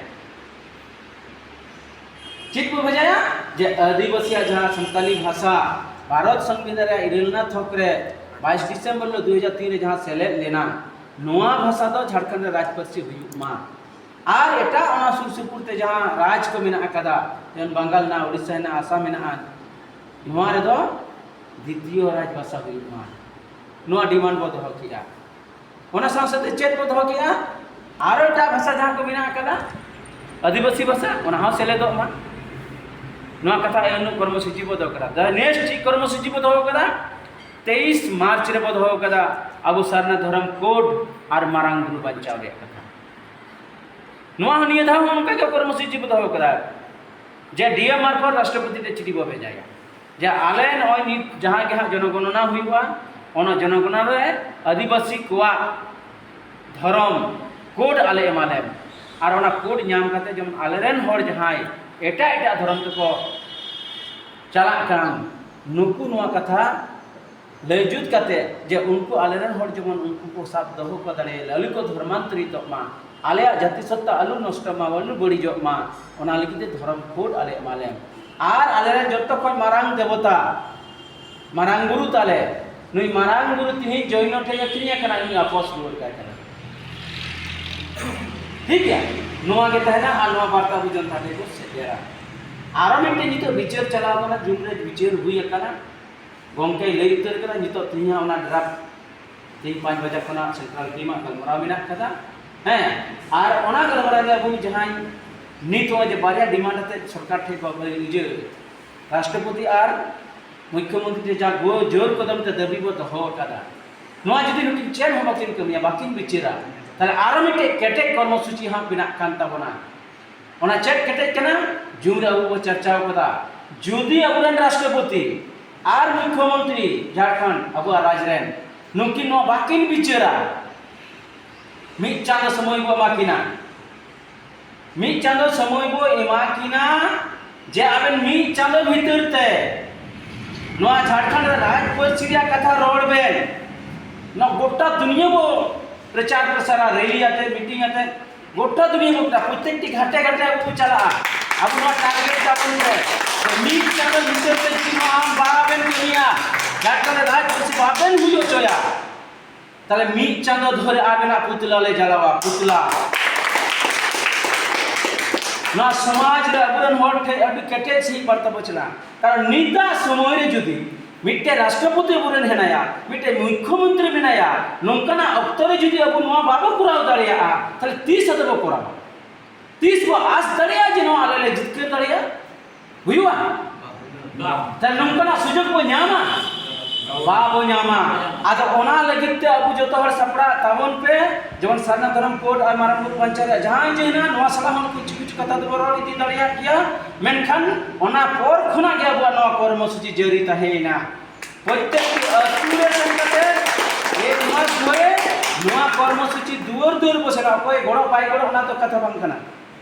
ᱪᱮᱫ ᱵᱚ ᱵᱷᱮᱡᱟᱭᱟ? ᱡᱮ ᱟᱹᱫᱤᱵᱟᱹᱥᱤᱭᱟᱜ ᱡᱟᱦᱟᱸ ᱥᱟᱱᱛᱟᱞᱤ ᱵᱷᱟᱥᱟ ᱵᱷᱟᱨᱚᱛ ᱥᱚᱝᱵᱤᱫᱷᱟᱱ ᱨᱮᱭᱟᱜ ᱤᱨᱟᱹᱞ ᱟᱱᱟᱜ ᱛᱷᱚᱠ ᱨᱮ ᱵᱟᱭᱤᱥ ᱰᱤᱥᱮᱢᱵᱚᱨ ᱦᱤᱞᱳᱜ ᱫᱩ ᱦᱟᱡᱟᱨ ᱛᱤᱱ ᱨᱮ ᱡᱟᱦᱟᱸ ᱥᱮᱞᱮᱫ ᱞᱮᱱᱟ, ᱱᱚᱣᱟ ᱵᱷᱟᱥᱟ ᱫᱚ ᱡᱷᱟᱲᱠᱷᱚᱸᱰ ᱨᱮ ᱨᱟᱡᱽ ᱯᱟᱹᱨᱥᱤ ᱦᱩᱭᱩᱜ ᱢᱟ᱾ ᱟᱨ ᱮᱴᱟᱜ ᱚᱱᱟ ᱥᱩᱨ ᱥᱩᱯᱩᱨ ᱛᱮ ᱡᱟᱦᱟᱸ ᱨᱟᱡᱽ ᱠᱚ ᱢᱮᱱᱟᱜ ᱟᱠᱟᱫᱟ, ᱡᱮᱢᱚᱱ ᱵᱟᱝᱜᱟᱞ ᱦᱮᱱᱟᱜᱼᱟ, ᱳᱰᱤᱥᱟ ᱦᱮᱱᱟᱜᱼᱟ, ᱟᱥᱟᱢ ᱦᱮᱱᱟᱜᱼᱟ, ᱱᱚᱣᱟ ᱨᱮᱫᱚ ᱫᱤᱛᱤᱭᱚ ᱨᱟᱡᱽ ᱵᱷᱟᱥᱟ ᱦᱩᱭᱩᱜ ᱢᱟ, ᱱᱚᱣᱟ ᱰᱤᱢᱟᱱᱰ ᱵᱚ ᱫᱚᱦᱚ ᱠᱮᱜᱼᱟ᱾ ᱚᱱᱟ ᱥᱟᱶ ᱥᱟᱶᱛᱮ ᱪᱮᱫ ᱵᱚ ᱫᱚᱦᱚ ᱠᱮᱜᱼᱟ? ᱟᱨᱚ ᱮᱴᱟᱜ ᱵᱷᱟᱥᱟ ᱡᱟᱦᱟᱸ ᱠᱚ ᱢᱮᱱᱟᱜ ᱟᱠᱟᱫᱟ, ᱟᱹᱫᱤᱵᱟᱹᱥᱤ ᱵᱷᱟᱥᱟ, ᱚᱱᱟ ᱦᱚᱸ ᱥᱮᱞᱮᱫᱚᱜ ᱢᱟ᱾ ᱱᱚᱣᱟ ᱠᱟᱛᱷᱟ ᱟᱹᱭᱩᱨ ᱠᱚᱨᱢᱚᱥᱩᱪᱤ ᱵᱚ ᱫᱚᱦᱚ ᱠᱟᱫᱟ᱾ The next ᱪᱮᱫ ᱠᱚᱨᱢᱚᱥᱩᱪᱤ ᱵᱚ ᱫᱚᱦᱚ ᱠᱟᱫᱟ? ᱛᱮᱭᱤᱥ ᱢᱟᱨᱪ ᱨᱮᱵᱚ ᱫᱚᱦᱚ ᱠᱟᱫᱟ ᱟᱵᱚ ᱥᱟᱨᱱᱟ ᱫᱷᱚᱨᱚᱢ ᱠᱳᱰ ᱟᱨ ᱢᱟᱨᱟᱝ ᱵᱩᱨᱩ ᱵᱟᱧᱪᱟᱣ ᱨᱮᱭᱟᱜ ᱠᱟᱛᱷᱟ᱾ ᱱᱚᱣᱟ ᱦᱚᱸ ᱱᱤᱭᱟᱹ ᱫᱷᱟᱣ ᱦᱚᱸ ᱚᱱᱠᱟ ᱜᱮ ᱠᱚᱨᱢᱚᱥᱩᱪᱤ ᱵᱚ ᱫᱚᱦᱚ ᱠᱟᱫᱟ ᱡᱮ ᱰᱤ ᱮᱢ ᱢᱟᱨᱯᱷᱚᱛ ᱨᱟᱥᱴᱨᱚᱯᱚᱛᱤ ᱴᱷᱮᱱ ᱪᱤᱴᱷᱤ ᱵᱚ ᱵᱷᱮᱡᱟᱭᱟ ᱡᱮ ᱟᱞᱮ ᱱᱚᱜᱼᱚᱭ ᱱᱤᱛ ᱡᱟᱦᱟᱸ ᱜᱮ ᱦᱟᱸᱜ ᱡᱚᱱᱚᱜᱚᱱᱚᱱᱟ ᱦᱩᱭᱩᱜᱼᱟ, ᱚᱱᱟ ᱡᱚᱱᱚᱜᱚᱱᱚᱱᱟ ᱨᱮ ᱟᱹᱫᱤᱵᱟᱹᱥᱤ ᱠᱚᱣᱟᱜ ᱫᱷᱚᱨᱚᱢ ᱠᱳᱰ ᱟᱞᱮ ᱮᱢᱟ ᱞᱮᱢ᱾ ᱟᱨ ᱚᱱᱟ ᱠᱳᱰ ᱧᱟᱢ ᱠᱟᱛᱮ ᱡᱮᱢᱚᱱ ᱟᱞᱮᱨᱮᱱ ᱦᱚᱲ ᱡᱟᱦᱟᱸᱭ ᱮᱴᱟᱜ ᱮᱴᱟᱜ ᱫᱷᱚᱨᱚᱢ ᱛᱮᱠᱚ ᱪᱟᱞᱟᱜ ᱠᱟᱱ, ᱱᱩᱠᱩ ᱱᱚᱣᱟ ᱠᱟᱛᱷᱟ ᱞᱟᱹᱭ ᱡᱩᱛ ᱠᱟᱛᱮ ᱡᱮ ᱩᱱᱠᱩ ᱟᱞᱮᱨᱮᱱ ᱦᱚᱲ ᱡᱮᱢᱚᱱ ᱩᱱᱠᱩ ᱠᱚ ᱥᱟᱵ ᱫᱚᱦᱚ ᱠᱚ ᱫᱟᱲᱮᱭᱟᱜᱼᱟ, ᱟᱞᱚ ᱠᱚ ᱫᱷᱚᱨᱢᱟᱱᱛᱚᱨᱤᱛᱚᱜ ᱢᱟ, ᱟᱞᱮᱭᱟᱜ ᱡᱟᱹᱛᱤ ᱥᱚᱛᱛᱟ ᱟᱞᱚ ᱱᱚᱥᱴᱚᱜ ᱢᱟ, ᱟᱞᱚ ᱵᱟᱹᱲᱤᱡᱚᱜ ᱢᱟ, ᱚᱱᱟ ᱞᱟᱹᱜᱤᱫ ᱛᱮ ᱫᱷᱚᱨᱚᱢ ᱠᱳᱰ ᱟᱞᱮ ᱮᱢᱟ ᱞᱮᱢ᱾ ᱟᱨ ᱟᱞᱮᱨᱮᱱ ᱡᱚᱛᱚ ᱠᱷᱚᱱ ᱢᱟᱨᱟᱝ ᱫᱮᱵᱚᱛᱟ, ᱢᱟᱨᱟᱝ ᱵᱩᱨᱩ ᱛᱟᱞᱮ, ᱱᱩᱭ ᱢᱟᱨᱟᱝ ᱵᱩᱨᱩ ᱛᱮᱦᱮᱧ ᱡᱚᱭᱱᱚ ᱴᱷᱮᱱ ᱟᱹᱠᱷᱨᱤᱧ ᱟᱠᱟᱱᱟ, ᱩᱱᱤ ᱟᱯᱚᱥ ᱨᱩᱣᱟᱹᱲ ᱠᱟᱭ ᱠᱟᱱᱟ᱾ ᱴᱷᱤᱠ ᱜᱮᱭᱟ, ᱱᱚᱣᱟ ᱜᱮ ᱛᱟᱦᱮᱱᱟ᱾ ᱟᱨ ᱱᱚᱣᱟ ᱵᱟᱨᱛᱟ ᱟᱵᱚ ᱡᱚᱱᱛᱟ ᱴᱷᱮᱱ ᱵᱚ ᱥᱮᱴᱮᱨᱟ᱾ ᱟᱨᱚ ᱢᱤᱫᱴᱮᱱ ᱱᱤᱛᱚᱜ ᱵᱤᱪᱟᱹᱨ ᱪᱟᱞᱟᱣ ᱠᱟᱱᱟ, ᱡᱩᱱ ᱨᱮ ᱵᱤᱪᱟᱹᱨ ᱦᱩᱭ ᱟᱠᱟᱱᱟ, ᱜᱚᱢᱠᱮᱭ ᱞᱟᱹᱭ ᱩᱛᱟᱹᱨ ᱠᱟᱫᱟ᱾ ᱱᱤᱛᱚᱜ ᱛᱮᱦᱮᱧᱟᱜ ᱚᱱᱟ ᱰᱨᱟᱯᱷᱴ ᱛᱮᱦᱮᱧ ᱯᱟᱸᱪ ᱵᱟᱡᱮ ᱠᱷᱚᱱᱟᱜ ᱥᱮᱱᱴᱨᱟᱞ ᱴᱤᱢᱟᱜ ᱜᱟᱞᱢᱟᱨᱟᱣ ᱢᱮᱱᱟᱜ ᱠᱟᱫᱟ᱾ ᱦᱮᱸ, ᱟᱨ ᱚᱱᱟ ᱜᱟᱞᱢᱟᱨᱟᱣ ᱨᱮ ᱟᱵᱚ ᱡᱟᱦᱟᱸᱭ ᱱᱤᱛ ᱱᱚᱜᱼᱚᱭ ᱡᱮ ᱵᱟᱨᱭᱟ ᱰᱤᱢᱟᱱᱰ ᱟᱛᱮ ᱥᱚᱨᱠᱟᱨ ᱴᱷᱮᱱ ᱵᱟᱵᱚ ᱤᱭᱟᱹ ᱨᱟᱥᱴᱨᱚᱯᱚᱛᱤ ᱟᱨ ᱢᱩᱠᱷᱭᱚᱢᱚᱱᱛᱨᱤ ᱡᱟ ᱜᱳ-, ᱡᱳᱨ ᱠᱚᱫᱚᱢ ᱛᱮ ᱫᱟᱹᱵᱤ ᱵᱚ ᱫᱚᱦᱚ ᱟᱠᱟᱫᱟ, ᱱᱚᱣᱟ ᱡᱩᱫᱤ ᱱᱩᱠᱤᱱ ᱪᱮᱫ ᱦᱚᱸ ᱵᱟᱹᱠᱤᱱ ᱠᱟᱹᱢᱤᱭᱟ, ᱵᱟᱹᱠᱤᱱ ᱵᱤᱪᱟᱹᱨᱟ, ᱛᱟᱦᱞᱮ ᱟᱨᱚ ᱢᱤᱫᱴᱮᱡ ᱠᱮᱴᱮᱡ ᱠᱚᱨᱢᱚᱥᱩᱪᱤ ᱦᱟᱸᱜ ᱵᱮᱱᱟᱜ ᱠᱟᱱ ᱛᱟᱵᱚᱱᱟ᱾ ᱚᱱᱟ ᱪᱮᱫ ᱠᱮᱴᱮᱡ ᱠᱟᱱᱟ? ᱡᱩᱱ ᱨᱮ ᱟᱵᱚ ᱵᱚ ᱪᱟᱨᱪᱟᱣ ᱠᱟᱫᱟ, ᱡᱩᱫᱤ ᱟᱵᱚᱨᱮᱱ ᱨᱟᱥᱴᱨᱚᱯᱚᱛᱤ ᱟᱨ ᱢᱩᱠᱷᱭᱚᱢᱚᱱᱛᱨᱤ ᱡᱷᱟᱲᱠᱷᱚᱸᱰ ᱟᱵᱚᱣᱟᱜ ᱨᱟᱡᱽ ᱨᱮᱱ ᱱᱩᱠᱤᱱ ᱱᱚᱣᱟ ᱵᱟᱹᱠᱤᱱ ᱵᱤᱪᱟᱹᱨᱟ, ᱢᱤᱫ ᱪᱟᱸᱫᱚ ᱥᱚᱢᱚᱭ ᱵᱚ ᱮᱢᱟ ᱠᱤᱱᱟ᱾ ᱢᱤᱫ ᱪᱟᱸᱫᱚ ᱥᱚᱢᱚᱭ ᱵᱚ ᱮᱢᱟ ᱠᱤᱱᱟ ᱡᱮ ᱟᱵᱮᱱ ᱢᱤᱫ ᱪᱟᱸᱫᱚ ᱵᱷᱤᱛᱤᱨ ᱛᱮ ᱱᱚᱣᱟ ᱡᱷᱟᱲᱠᱷᱚᱸᱰ ᱨᱮ ᱨᱟᱡᱽ ᱯᱟᱹᱨᱥᱤ ᱨᱮᱭᱟᱜ ᱠᱟᱛᱷᱟ ᱨᱚᱲ ᱵᱮᱱ᱾ ᱱᱚᱣᱟ ᱜᱚᱴᱟ ᱫᱩᱱᱤᱭᱟᱹ ᱵᱚ ᱯᱨᱚᱪᱟᱨ ᱯᱨᱚᱥᱟᱨᱟ, ᱨᱮᱞᱤ ᱟᱛᱮ, ᱢᱤᱴᱤᱝ ᱟᱛᱮ, ᱜᱚᱴᱟ ᱫᱩᱱᱤᱭᱟᱹ ᱵᱚ, ᱯᱨᱚᱛᱮᱠᱴᱤ ᱜᱷᱟᱴᱮ ᱜᱷᱟᱴᱮ ᱟᱵᱚ ᱵᱚ ᱪᱟᱞᱟᱜᱼᱟ᱾ ᱟᱵᱚ ᱱᱚᱣᱟ ᱴᱟᱨᱜᱮᱴ ᱛᱟᱵᱚᱱ ᱯᱮ, ᱢᱤᱫ ᱪᱟᱸᱫᱚ ᱵᱷᱤᱛᱤᱨ ᱛᱮ ᱡᱩᱫᱤ ᱱᱚᱣᱟ ᱟᱢ ᱵᱟᱵᱮᱱ ᱠᱟᱹᱢᱤᱭᱟ, ᱡᱷᱟᱲᱠᱷᱚᱸᱰ ᱨᱮ ᱨᱟᱡᱽ ᱯᱟᱹᱨᱥᱤ ᱵᱟᱵᱮᱱ ᱦᱩᱭ ᱦᱚᱪᱚᱭᱟ, ᱛᱟᱦᱞᱮ ᱢᱤᱫ ᱪᱟᱸᱫᱚ ᱫᱷᱚᱨᱮ ᱟᱵᱮᱱᱟᱜ ᱯᱩᱛᱞᱟ ᱞᱮ ᱡᱟᱞᱟᱣᱟ, ᱯᱩᱛᱞᱟ᱾ ᱱᱚᱣᱟ ᱥᱚᱢᱟᱡᱽ ᱨᱮ ᱟᱵᱚᱨᱮᱱ ᱦᱚᱲ ᱴᱷᱮᱱ ᱟᱹᱰᱤ ᱠᱮᱴᱮᱡ ᱥᱟᱺᱦᱤᱡ ᱵᱟᱨᱛᱟ ᱵᱚ ᱪᱟᱞᱟ᱾ ᱠᱟᱨᱚᱱ ᱱᱤᱛᱟᱜ ᱥᱚᱢᱚᱭ ᱨᱮ ᱡᱩᱫᱤ ᱢᱤᱫᱴᱮᱱ ᱨᱟᱥᱴᱨᱚᱯᱚᱛᱤ ᱟᱵᱚᱨᱮᱱ ᱦᱮᱱᱟᱭᱟ, ᱢᱤᱫᱴᱮᱱ ᱢᱩᱠᱠᱷᱚᱢᱚᱱᱛᱨᱤ ᱢᱮᱱᱟᱭᱟ, ᱱᱚᱝᱠᱟᱱᱟᱜ ᱚᱠᱛᱚ ᱨᱮ ᱡᱩᱫᱤ ᱟᱵᱚ ᱱᱚᱣᱟ ᱵᱟᱵᱚ ᱠᱚᱨᱟᱣ ᱫᱟᱲᱮᱭᱟᱜᱼᱟ, ᱛᱟᱦᱞᱮ ᱛᱤᱥ ᱟᱫᱚ ᱵᱚ ᱠᱚᱨᱟᱣᱟ? ᱛᱤᱥ ᱵᱚ ᱟᱥ ᱫᱟᱲᱮᱭᱟᱜᱼᱟ ᱡᱮ ᱱᱚᱣᱟ ᱟᱞᱮ ᱞᱮ ᱡᱤᱛᱠᱟᱹᱨ ᱫᱟᱲᱮᱭᱟᱜᱼᱟ? ᱦᱩᱭᱩᱜᱼᱟ? ᱛᱟᱦᱞᱮ ᱱᱚᱝᱠᱟᱱᱟᱜ ᱥᱩᱡᱳᱜᱽ ᱵᱚ ᱧᱟᱢᱟ? ᱵᱟᱵᱚ ᱧᱟᱢᱟ᱾ ᱟᱫᱚ ᱚᱱᱟ ᱞᱟᱹᱜᱤᱫ ᱛᱮ ᱟᱵᱚ ᱡᱚᱛᱚ ᱦᱚᱲ ᱥᱟᱯᱲᱟᱜ ᱛᱟᱵᱚᱱ ᱯᱮ᱾ ᱡᱮᱢᱚᱱ ᱥᱟᱨᱱᱟ ᱫᱷᱚᱨᱚᱢ ᱠᱳᱰ ᱟᱨ ᱢᱟᱨᱟᱝ ᱵᱩᱨᱩ ᱵᱟᱧᱪᱟᱣ ᱨᱮᱭᱟᱜ ᱡᱟᱦᱟᱸ ᱡᱮ ᱦᱮᱱᱟᱜ, ᱱᱚᱣᱟ ᱥᱟᱞᱟᱜ ᱦᱚᱸ ᱠᱤᱪᱷᱩ ᱠᱤᱪᱷᱩ ᱠᱟᱛᱷᱟ ᱫᱚᱵᱚ ᱨᱚᱲ ᱤᱫᱤ ᱫᱟᱲᱮᱭᱟᱜ ᱜᱮᱭᱟ, ᱢᱮᱱᱠᱷᱟᱱ ᱚᱱᱟ ᱯᱚᱨ ᱠᱷᱚᱱᱟᱜ ᱜᱮ ᱟᱵᱚᱣᱟᱜ ᱱᱚᱣᱟ ᱠᱚᱨᱢᱚ ᱥᱩᱪᱤ ᱡᱟᱹᱨᱤ ᱛᱟᱦᱮᱸᱭᱮᱱᱟ᱾ ᱯᱨᱚᱛᱛᱮᱠᱴᱤ ᱟᱹᱛᱩ ᱨᱮ ᱥᱮᱱ ᱠᱟᱛᱮ ᱮᱠ ᱢᱟᱥ ᱫᱷᱚᱨᱮ ᱱᱚᱣᱟ ᱠᱚᱨᱢᱚ ᱥᱩᱪᱤ ᱫᱩᱣᱟᱹᱨ ᱫᱩᱣᱟᱹᱨ ᱵᱚ ᱥᱮᱱᱚᱜᱼᱟ᱾ ᱚᱠᱚᱭ ᱜᱚᱲᱚ ᱵᱟᱭ ᱜᱚᱲᱚ ᱚᱱᱟ ᱫᱚ ᱠᱟᱛᱷᱟ ᱵᱟᱝ ᱠᱟᱱᱟ᱾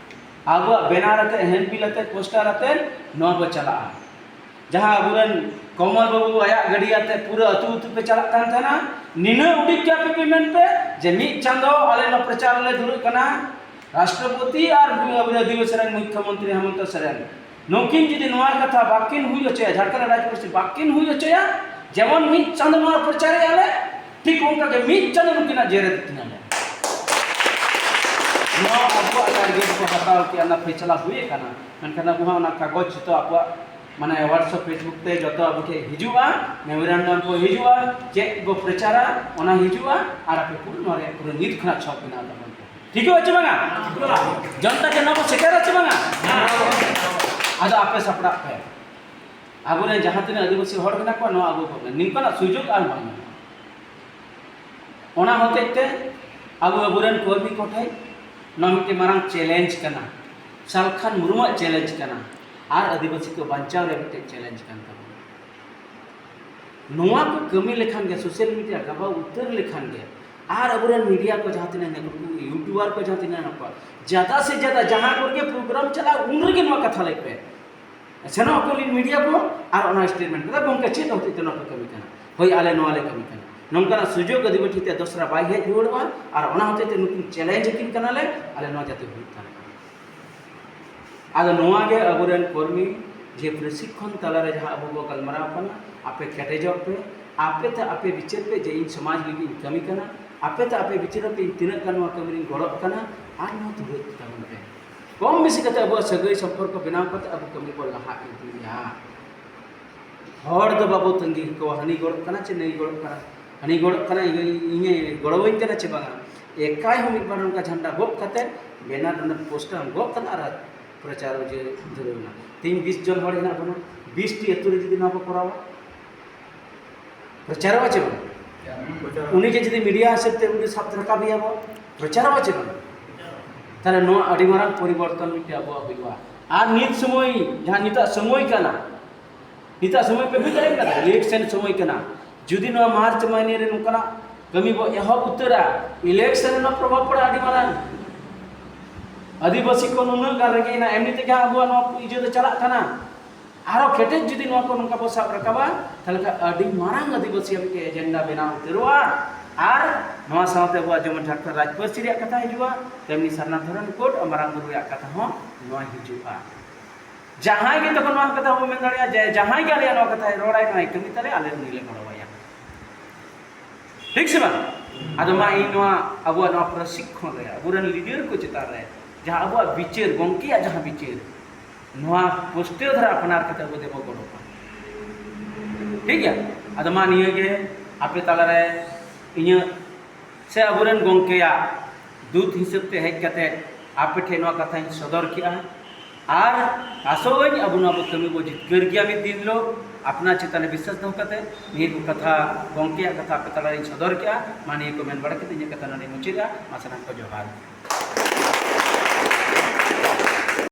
ᱟᱵᱚᱣᱟᱜ ᱵᱮᱱᱟᱨ ᱟᱛᱮ, ᱦᱮᱱᱰᱵᱤᱞ ᱟᱛᱮ, ᱯᱳᱥᱴᱟᱨ ᱟᱛᱮ ᱱᱚᱣᱟ ᱵᱚ ᱪᱟᱞᱟᱜᱼᱟ᱾ ᱡᱟᱦᱟᱸ ᱟᱵᱚᱨᱮᱱ ᱠᱚᱢᱚᱞ ᱵᱟᱹᱵᱩ ᱟᱭᱟᱜ ᱜᱟᱹᱰᱤ ᱟᱛᱮ ᱯᱩᱨᱟᱹ ᱟᱹᱛᱩ ᱟᱹᱛᱩ ᱯᱮ ᱪᱟᱞᱟᱜ ᱠᱟᱱ ᱛᱟᱦᱮᱱᱟ, ᱱᱤᱱᱟᱹᱜ ᱩᱰᱤᱡ ᱜᱮ ᱟᱯᱮ ᱯᱮ ᱢᱮᱱ ᱯᱮ ᱡᱮ ᱢᱤᱫ ᱪᱟᱸᱫᱚ ᱟᱞᱮ ᱱᱚᱣᱟ ᱯᱨᱚᱪᱟᱨ ᱞᱮ ᱫᱷᱩᱨᱟᱹᱜ ᱠᱟᱱᱟ, ᱨᱟᱥᱴᱨᱚᱯᱚᱛᱤ ᱟᱨ ᱟᱵᱚ ᱟᱹᱫᱤᱵᱟᱹᱥᱤ ᱨᱮᱱ ᱢᱩᱠᱠᱷᱚᱢᱚᱱᱛᱨᱤ ᱦᱮᱢᱚᱱᱛᱚ ᱥᱚᱨᱮᱱ, ᱱᱩᱠᱤᱱ ᱡᱩᱫᱤ ᱱᱚᱣᱟ ᱠᱟᱛᱷᱟ ᱵᱟᱠᱤᱱ ᱦᱩᱭ ᱦᱚᱪᱚᱭᱟ, ᱡᱷᱟᱲᱠᱷᱚᱸᱰ ᱨᱟᱡᱽ ᱯᱟᱹᱨᱥᱤ ᱵᱟᱠᱤᱱ ᱦᱩᱭ ᱦᱚᱪᱚᱭᱟ, ᱡᱮᱢᱚᱱ ᱢᱤᱫ ᱪᱟᱸᱫᱚ ᱱᱚᱣᱟ ᱯᱨᱚᱪᱟᱨᱮᱜᱼᱟ ᱞᱮ, ᱴᱷᱤᱠ ᱚᱱᱠᱟ ᱜᱮ ᱢᱤᱫ ᱪᱟᱸᱫᱚ ᱱᱩᱠᱤᱱᱟᱜ ᱡᱮᱨᱮᱫ ᱠᱤᱱᱟ ᱞᱮ᱾ ᱱᱚᱣᱟ ᱟᱵᱚᱣᱟᱜ ᱴᱟᱨᱜᱮᱴ ᱠᱚ ᱦᱟᱛᱟᱣ ᱠᱮᱜᱼᱟ, ᱚᱱᱟ ᱯᱷᱮᱥᱞᱟ ᱦᱩᱭ ᱟᱠᱟᱱᱟ, ᱢᱮᱱᱠᱷᱟᱱ ᱟᱵᱚ ᱦᱚᱸ ᱚᱱᱟ ᱠᱟᱜᱚᱡᱽ ᱡᱚᱛᱚ ᱟᱵᱚᱣᱟᱜ ᱢᱟᱱᱮ WhatsApp, Facebook ᱛᱮ ᱡᱚᱛᱚ ᱟᱵᱚ ᱴᱷᱮᱱ ᱦᱤᱡᱩᱜᱼᱟ, ᱢᱮᱢᱳᱨᱮᱱᱰᱟᱢ ᱠᱚ ᱦᱤᱡᱩᱜᱼᱟ, ᱪᱮᱫ ᱵᱚ ᱯᱨᱚᱪᱟᱨᱟ ᱚᱱᱟ ᱦᱤᱡᱩᱜᱼᱟ, ᱟᱨ ᱟᱯᱮ ᱯᱩᱨᱟᱹ ᱱᱚᱣᱟ ᱨᱮᱭᱟᱜ ᱯᱩᱨᱟᱹ ᱱᱤᱛ ᱠᱷᱚᱱᱟᱜ ᱪᱷᱚᱠ ᱵᱮᱱᱟᱣ ᱛᱟᱵᱚᱱ ᱯᱮ᱾ ᱴᱷᱤᱠᱚᱜᱼᱟ ᱪᱮ ᱵᱟᱝᱟ? ᱡᱚᱱᱛᱟ ᱡᱮ ᱱᱚᱣᱟ ᱵᱚ ᱥᱮᱴᱮᱨᱟ ᱪᱮ ᱵᱟᱝᱟ? ᱟᱫᱚ ᱟᱯᱮ ᱥᱟᱯᱲᱟᱜ ᱯᱮ᱾ ᱟᱵᱚᱨᱮᱱ ᱡᱟᱦᱟᱸ ᱛᱤᱱᱟᱹᱜ ᱟᱹᱫᱤᱵᱟᱹᱥᱤ ᱦᱚᱲ ᱢᱮᱱᱟᱜ ᱠᱚᱣᱟ, ᱱᱚᱣᱟ ᱟᱵᱚ ᱠᱚ ᱱᱚᱝᱠᱟᱱᱟᱜ ᱥᱩᱡᱳᱜᱽ ᱟᱨ ᱵᱟᱝ ᱧᱟᱢᱚᱜᱼᱟ᱾ ᱚᱱᱟ ᱦᱚᱛᱮᱡ ᱛᱮ ᱟᱵᱚ ᱟᱵᱚᱨᱮᱱ ᱠᱚᱨᱢᱤ ᱠᱚᱴᱷᱮᱱ ᱱᱚᱣᱟ ᱢᱤᱫᱴᱮᱱ ᱢᱟᱨᱟᱝ ᱪᱮᱞᱮᱧᱡᱽ ᱠᱟᱱᱟ, ᱥᱟᱞᱠᱷᱟᱱ ᱢᱩᱨᱢᱩᱣᱟᱜ ᱪᱮᱞᱮᱧᱡᱽ ᱠᱟᱱᱟ, ᱟᱨ ᱟᱹᱫᱤᱵᱟᱹᱥᱤ ᱠᱚ ᱵᱟᱧᱪᱟᱣ ᱨᱮ ᱢᱤᱫᱴᱮᱱ ᱪᱮᱞᱮᱧᱡᱽ ᱠᱟᱱ ᱛᱟᱵᱚᱱᱟ᱾ ᱱᱚᱣᱟ ᱠᱚ ᱠᱟᱹᱢᱤ ᱞᱮᱠᱷᱟᱱ ᱜᱮ, ᱥᱳᱥᱟᱞ ᱢᱤᱰᱤᱭᱟ ᱜᱟᱵᱟᱣ ᱩᱛᱟᱹᱨ ᱞᱮᱠᱷᱟᱱ ᱜᱮ, ᱟᱨ ᱟᱵᱚᱨᱮᱱ ᱢᱤᱰᱤᱭᱟ ᱠᱚ ᱡᱟᱦᱟᱸ ᱛᱤᱱᱟᱹᱜ ᱦᱮᱱᱟᱜ ᱠᱚ, ᱤᱭᱩᱴᱩᱵᱟᱨ ᱠᱚ ᱡᱟᱦᱟᱸ ᱛᱤᱱᱟᱹᱜ ᱦᱮᱱᱟᱜ ᱠᱚᱣᱟ, ᱡᱟᱫᱟ ᱥᱮ ᱡᱟᱫᱟ ᱡᱟᱦᱟᱸ ᱠᱚᱨᱮ ᱜᱮ ᱯᱨᱳᱜᱨᱟᱢ ᱪᱟᱞᱟᱜᱼᱟ, ᱩᱱ ᱨᱮᱜᱮ ᱱᱚᱣᱟ ᱠᱟᱛᱷᱟ ᱞᱟᱹᱭ ᱯᱮ᱾ ᱥᱮᱱᱚᱜ ᱟᱠᱚ ᱢᱤᱰᱤᱭᱟ ᱠᱚ ᱟᱨ ᱚᱱᱟ ᱥᱴᱮᱴᱢᱮᱱᱴ ᱠᱟᱫᱟ, "ᱜᱚᱢᱠᱮ, ᱪᱮᱫ ᱦᱚᱛᱮᱡ ᱛᱮ ᱱᱚᱣᱟ ᱯᱮ ᱠᱟᱹᱢᱤ ᱠᱟᱱᱟ?" ᱦᱳᱭ, ᱟᱞᱮ ᱱᱚᱣᱟ ᱞᱮ ᱠᱟᱹᱢᱤ ᱠᱟᱱᱟ᱾ ᱱᱚᱝᱠᱟᱱᱟᱜ ᱥᱩᱡᱳᱜᱽ ᱟᱹᱫᱤᱵᱟᱹᱥᱤ ᱛᱮ ᱫᱚᱥᱨᱟ ᱵᱟᱭ ᱦᱮᱡ ᱨᱩᱣᱟᱹᱲᱚᱜᱼᱟ, ᱟᱨ ᱚᱱᱟ ᱦᱚᱛᱮᱡ ᱛᱮ ᱱᱩᱠᱤᱱ ᱪᱮᱞᱮᱧᱡᱽ ᱟᱹᱠᱤᱱ ᱠᱟᱱᱟᱞᱮ, ᱟᱞᱮ ᱱᱚᱣᱟ ᱡᱟᱛᱮ ᱦᱩᱭᱩᱜ ᱛᱟᱞᱮ ᱢᱟ᱾ ᱟᱫᱚ ᱱᱚᱣᱟ ᱜᱮ ᱟᱵᱚᱨᱮᱱ ᱠᱚᱨᱢᱤ ᱡᱮ ᱯᱨᱚᱥᱤᱠᱠᱷᱚᱱ ᱛᱟᱞᱟᱨᱮ ᱡᱟᱦᱟᱸ ᱟᱵᱚ ᱵᱚ ᱜᱟᱞᱢᱟᱨᱟᱣ ᱠᱟᱱᱟ, ᱟᱯᱮ ᱠᱮᱴᱮᱡᱚᱜ ᱯᱮ, ᱟᱯᱮ ᱛᱮ ᱟᱯᱮ ᱵᱤᱪᱟᱹᱨ ᱯᱮ ᱡᱮ ᱤᱧ ᱥᱚᱢᱟᱡᱽ ᱞᱟᱹᱜᱤᱫ ᱤᱧ ᱠᱟᱹᱢᱤ ᱠᱟᱱᱟ, ᱟᱯᱮ ᱛᱮ ᱟᱯᱮ ᱵᱤᱪᱟᱹᱨ ᱯᱮ ᱤᱧ ᱛᱤᱱᱟᱹᱜ ᱜᱟᱱ ᱱᱚᱣᱟ ᱠᱟᱹᱢᱤ ᱨᱤᱧ ᱜᱚᱲᱚᱜ ᱠᱟᱱᱟ, ᱟᱨ ᱱᱚᱣᱟ ᱫᱷᱩᱨᱟᱹᱜ ᱛᱟᱵᱚᱱ ᱯᱮ᱾ ᱠᱚᱢ ᱵᱮᱥᱤ ᱠᱟᱛᱮ ᱟᱵᱚᱣᱟᱜ ᱥᱟᱹᱜᱟᱹᱭ ᱥᱚᱢᱯᱚᱨᱠᱚ ᱵᱮᱱᱟᱣ ᱠᱟᱛᱮ ᱟᱵᱚ ᱠᱟᱹᱢᱤ ᱵᱚᱱ ᱞᱟᱦᱟ ᱤᱫᱤᱭᱟ᱾ ᱦᱚᱲ ᱫᱚ ᱵᱟᱵᱚ ᱛᱟᱺᱜᱤ ᱠᱚᱣᱟ, ᱦᱟᱹᱱᱤ ᱜᱚᱲᱚᱜ ᱠᱟᱱᱟ ᱪᱮ ᱱᱟᱹᱭ ᱜᱚᱲᱚᱜ ᱠᱟᱱᱟ, ᱦᱟᱹᱱᱤ ᱜᱚᱲᱚᱜ ᱠᱟᱱᱟ, ᱤᱧ, ᱤᱧᱮ ᱜᱚᱲᱚᱣᱟᱹᱧ ᱠᱟᱱᱟ ᱪᱮ ᱵᱟᱝᱟ᱾ ᱮᱠᱟᱭ ᱦᱚᱸ ᱢᱤᱫ ᱵᱟᱨ ᱱᱚᱝᱠᱟ ᱡᱷᱟᱱᱰᱟ ᱜᱚᱜ ᱠᱟᱛᱮ, ᱵᱮᱱᱟᱨ ᱨᱮᱱᱟᱜ ᱯᱳᱥᱴᱟᱨ ᱜᱚᱜ ᱠᱟᱛᱮ ᱟᱨ ᱯᱨᱚᱪᱟᱨ ᱡᱮ ᱫᱷᱩᱨᱟᱹᱣ ᱮᱱᱟ᱾ ᱛᱮᱦᱮᱧ ᱵᱤᱥ ᱡᱚᱱ ᱦᱚᱲ ᱦᱮᱱᱟᱜ ᱵᱚᱱᱟ, ᱵᱤᱥ ᱴᱤ ᱟᱹᱛᱩ ᱨᱮ ᱡᱩᱫᱤ ᱱᱚᱣᱟ ᱵᱚ ᱠᱚᱨᱟᱣᱟ, ᱯᱨᱚᱪᱟᱨᱚᱜᱼᱟ ᱪᱮ ᱵᱟᱝ? ᱩᱱᱤ ᱜᱮ ᱡᱩᱫᱤ ᱢᱤᱰᱤᱭᱟ ᱦᱤᱥᱟᱹᱵ ᱛᱮ ᱩᱱᱤ ᱥᱟᱵ ᱨᱟᱠᱟᱵ ᱮᱭᱟ ᱵᱚ, ᱯᱨᱚᱪᱟᱨᱚᱜᱼᱟ ᱪᱮ ᱵᱟᱝ? ᱛᱟᱦᱞᱮ ᱱᱚᱣᱟ ᱟᱹᱰᱤ ᱢᱟᱨᱟᱝ ᱯᱚᱨᱤᱵᱚᱨᱛᱚᱱ ᱢᱤᱫᱴᱮᱱ ᱟᱵᱚᱣᱟᱜ ᱦᱩᱭᱩᱜᱼᱟ᱾ ᱟᱨ ᱱᱤᱛ ᱥᱚᱢᱚᱭ, ᱡᱟᱦᱟᱸ ᱱᱤᱛᱟᱜ ᱥᱚᱢᱚᱭ ᱠᱟᱱᱟ, ᱱᱤᱛᱟᱜ ᱥᱚᱢᱚᱭ ᱯᱮ ᱵᱩᱡᱽ ᱫᱟᱲᱮᱭᱟᱜ ᱠᱟᱱᱟ, ᱤᱞᱮᱠᱥᱚᱱ ᱥᱚᱢᱚᱭ ᱠᱟᱱᱟ᱾ ᱡᱩᱫᱤ ᱱᱚᱣᱟ ᱢᱟᱨᱪ ᱢᱟᱹᱦᱱᱟᱹ ᱨᱮ ᱱᱚᱝᱠᱟᱱᱟᱜ ᱠᱟᱹᱢᱤ ᱵᱚ ᱮᱦᱚᱵ ᱩᱛᱟᱹᱨᱟ, ᱤᱞᱮᱠᱥᱚᱱ ᱨᱮᱱᱟᱜ ᱯᱨᱚᱵᱷᱟᱵᱽ ᱯᱟᱲᱟᱜᱼᱟ ᱟᱹᱰᱤ ᱢᱟᱨᱟᱝ᱾ ᱟᱹᱫᱤᱵᱟᱹᱥᱤ ᱠᱚ ᱱᱩᱱᱟᱹᱜ ᱜᱟᱱ ᱨᱮᱸᱜᱮᱡ ᱮᱱᱟ, ᱮᱢᱱᱤ ᱛᱮᱜᱮ ᱟᱵᱚᱣᱟᱜ ᱱᱚᱣᱟ ᱤᱭᱟᱹ ᱫᱚ ᱪᱟᱞᱟᱜ ᱠᱟᱱᱟ᱾ ᱟᱨᱚ ᱠᱮᱴᱮᱡ ᱡᱩᱫᱤ ᱱᱚᱣᱟ ᱠᱚ ᱱᱚᱝᱠᱟ ᱵᱚ ᱥᱟᱵ ᱨᱟᱠᱟᱵᱟ, ᱛᱟᱦᱞᱮ ᱠᱷᱟᱱ ᱟᱹᱰᱤ ᱢᱟᱨᱟᱝ ᱟᱹᱫᱤᱵᱟᱹᱥᱤᱭᱟᱜ ᱢᱤᱫᱴᱮᱱ ᱮᱡᱮᱱᱰᱟ ᱵᱮᱱᱟᱣ ᱩᱛᱟᱹᱨᱚᱜᱼᱟ᱾ ᱟᱨ ᱱᱚᱣᱟ ᱥᱟᱶᱛᱮ ᱟᱵᱚᱣᱟᱜ ᱡᱮᱢᱚᱱ ᱡᱷᱟᱲᱠᱷᱚᱸᱰ ᱨᱟᱡᱽ ᱯᱟᱹᱨᱥᱤ ᱨᱮᱭᱟᱜ ᱠᱟᱛᱷᱟ ᱦᱤᱡᱩᱜᱼᱟ, ᱛᱮᱢᱱᱤ ᱥᱟᱨᱱᱟ ᱫᱷᱚᱨᱚᱢ ᱠᱳᱰ ᱟᱨ ᱢᱟᱨᱟᱝ ᱵᱩᱨᱩ ᱨᱮᱭᱟᱜ ᱠᱟᱛᱷᱟ ᱦᱚᱸ ᱱᱚᱣᱟ ᱦᱤᱡᱩᱜᱼᱟ᱾ ᱡᱟᱦᱟᱸᱭ ᱜᱮ ᱛᱚᱠᱷᱚᱱ ᱱᱚᱣᱟ ᱠᱟᱛᱷᱟ ᱵᱚ ᱢᱮᱱ ᱫᱟᱲᱮᱭᱟᱜᱼᱟ ᱡᱮ ᱡᱟᱦᱟᱸᱭ ᱜᱮ ᱟᱞᱮᱭᱟᱜ ᱱᱚᱣᱟ ᱠᱟᱛᱷᱟᱭ ᱨᱚᱲᱟᱭ, ᱱᱚᱣᱟᱭ ᱠᱟᱹᱢᱤ ᱛᱟᱞᱮ, ᱟᱞᱮ ᱩᱱᱤ ᱞᱮ ᱜᱚᱲᱚᱣᱟᱭᱟ᱾ ᱴᱷᱤᱠ ᱥᱮ ᱵᱟᱝ? ᱟᱫᱚ ᱢᱟ ᱤᱧ ᱱᱚᱣᱟ ᱟᱵᱚᱣᱟᱜ ᱱᱚᱣᱟ ᱯᱨᱚᱥᱤᱠᱠᱷᱚᱱ ᱨᱮ ᱟᱵᱚᱨᱮᱱ ᱞᱤᱰᱟᱨ ᱠᱚ ᱪᱮᱛᱟᱱ ᱨᱮ ᱡᱟᱦᱟᱸ ᱟᱵᱚᱣᱟᱜ ᱵᱤᱪᱟᱹᱨ, ᱜᱚᱢᱠᱮᱭᱟᱜ ᱡᱟᱦᱟᱸ ᱵᱤᱪᱟᱹᱨ, ᱱᱚᱣᱟ ᱯᱩᱥᱴᱟᱹᱣ ᱫᱷᱟᱨᱟ ᱟᱯᱱᱟᱨ ᱠᱟᱛᱮ ᱟᱵᱚ ᱫᱮᱵᱚ ᱜᱚᱲᱚ ᱠᱚᱣᱟ᱾ ᱴᱷᱤᱠ ᱜᱮᱭᱟ? ᱟᱫᱚ ᱢᱟ ᱱᱤᱭᱟᱹ ᱜᱮ ᱟᱯᱮ ᱛᱟᱞᱟᱨᱮ ᱤᱧᱟᱹᱜ ᱥᱮ ᱟᱵᱚᱨᱮᱱ ᱜᱚᱢᱠᱮᱭᱟᱜ ᱫᱩᱛ ᱦᱤᱥᱟᱹᱵ ᱛᱮ ᱦᱮᱡ ᱠᱟᱛᱮ ᱟᱯᱮ ᱴᱷᱮᱱ ᱱᱚᱣᱟ ᱠᱟᱛᱷᱟᱧ ᱥᱚᱫᱚᱨ ᱠᱮᱜᱼᱟ᱾ ᱟᱨ ᱟᱥᱚᱜ ᱟᱹᱧ ᱟᱵᱚ ᱱᱚᱣᱟ ᱵᱚ ᱠᱟᱹᱢᱤ ᱵᱚ ᱡᱤᱛᱠᱟᱹᱨ ᱜᱮᱭᱟ ᱢᱤᱫ ᱫᱤᱱ ᱦᱤᱞᱳᱜ᱾ ᱟᱯᱱᱟᱨ ᱪᱮᱛᱟᱱ ᱨᱮ ᱵᱤᱥᱥᱟᱥ ᱫᱚᱦᱚ ᱠᱟᱛᱮ ᱱᱤᱭᱟᱹ ᱠᱚ ᱠᱟᱛᱷᱟ, ᱜᱚᱢᱠᱮᱭᱟᱜ ᱠᱟᱛᱷᱟ ᱟᱯᱮ ᱛᱟᱞᱟᱨᱤᱧ ᱥᱚᱫᱚᱨ ᱠᱮᱜᱼᱟ᱾ ᱢᱟ ᱱᱤᱭᱟᱹ ᱠᱚ ᱢᱮᱱ ᱵᱟᱲᱟ ᱠᱟᱛᱮ ᱤᱧᱟᱹᱜ ᱠᱟᱛᱷᱟ ᱱᱚᱰᱮᱧ ᱢᱩᱪᱟᱹᱫᱟ᱾ ᱢᱟ ᱥᱟᱱᱟᱢ ᱠᱚ ᱡᱚᱦᱟᱨ᱾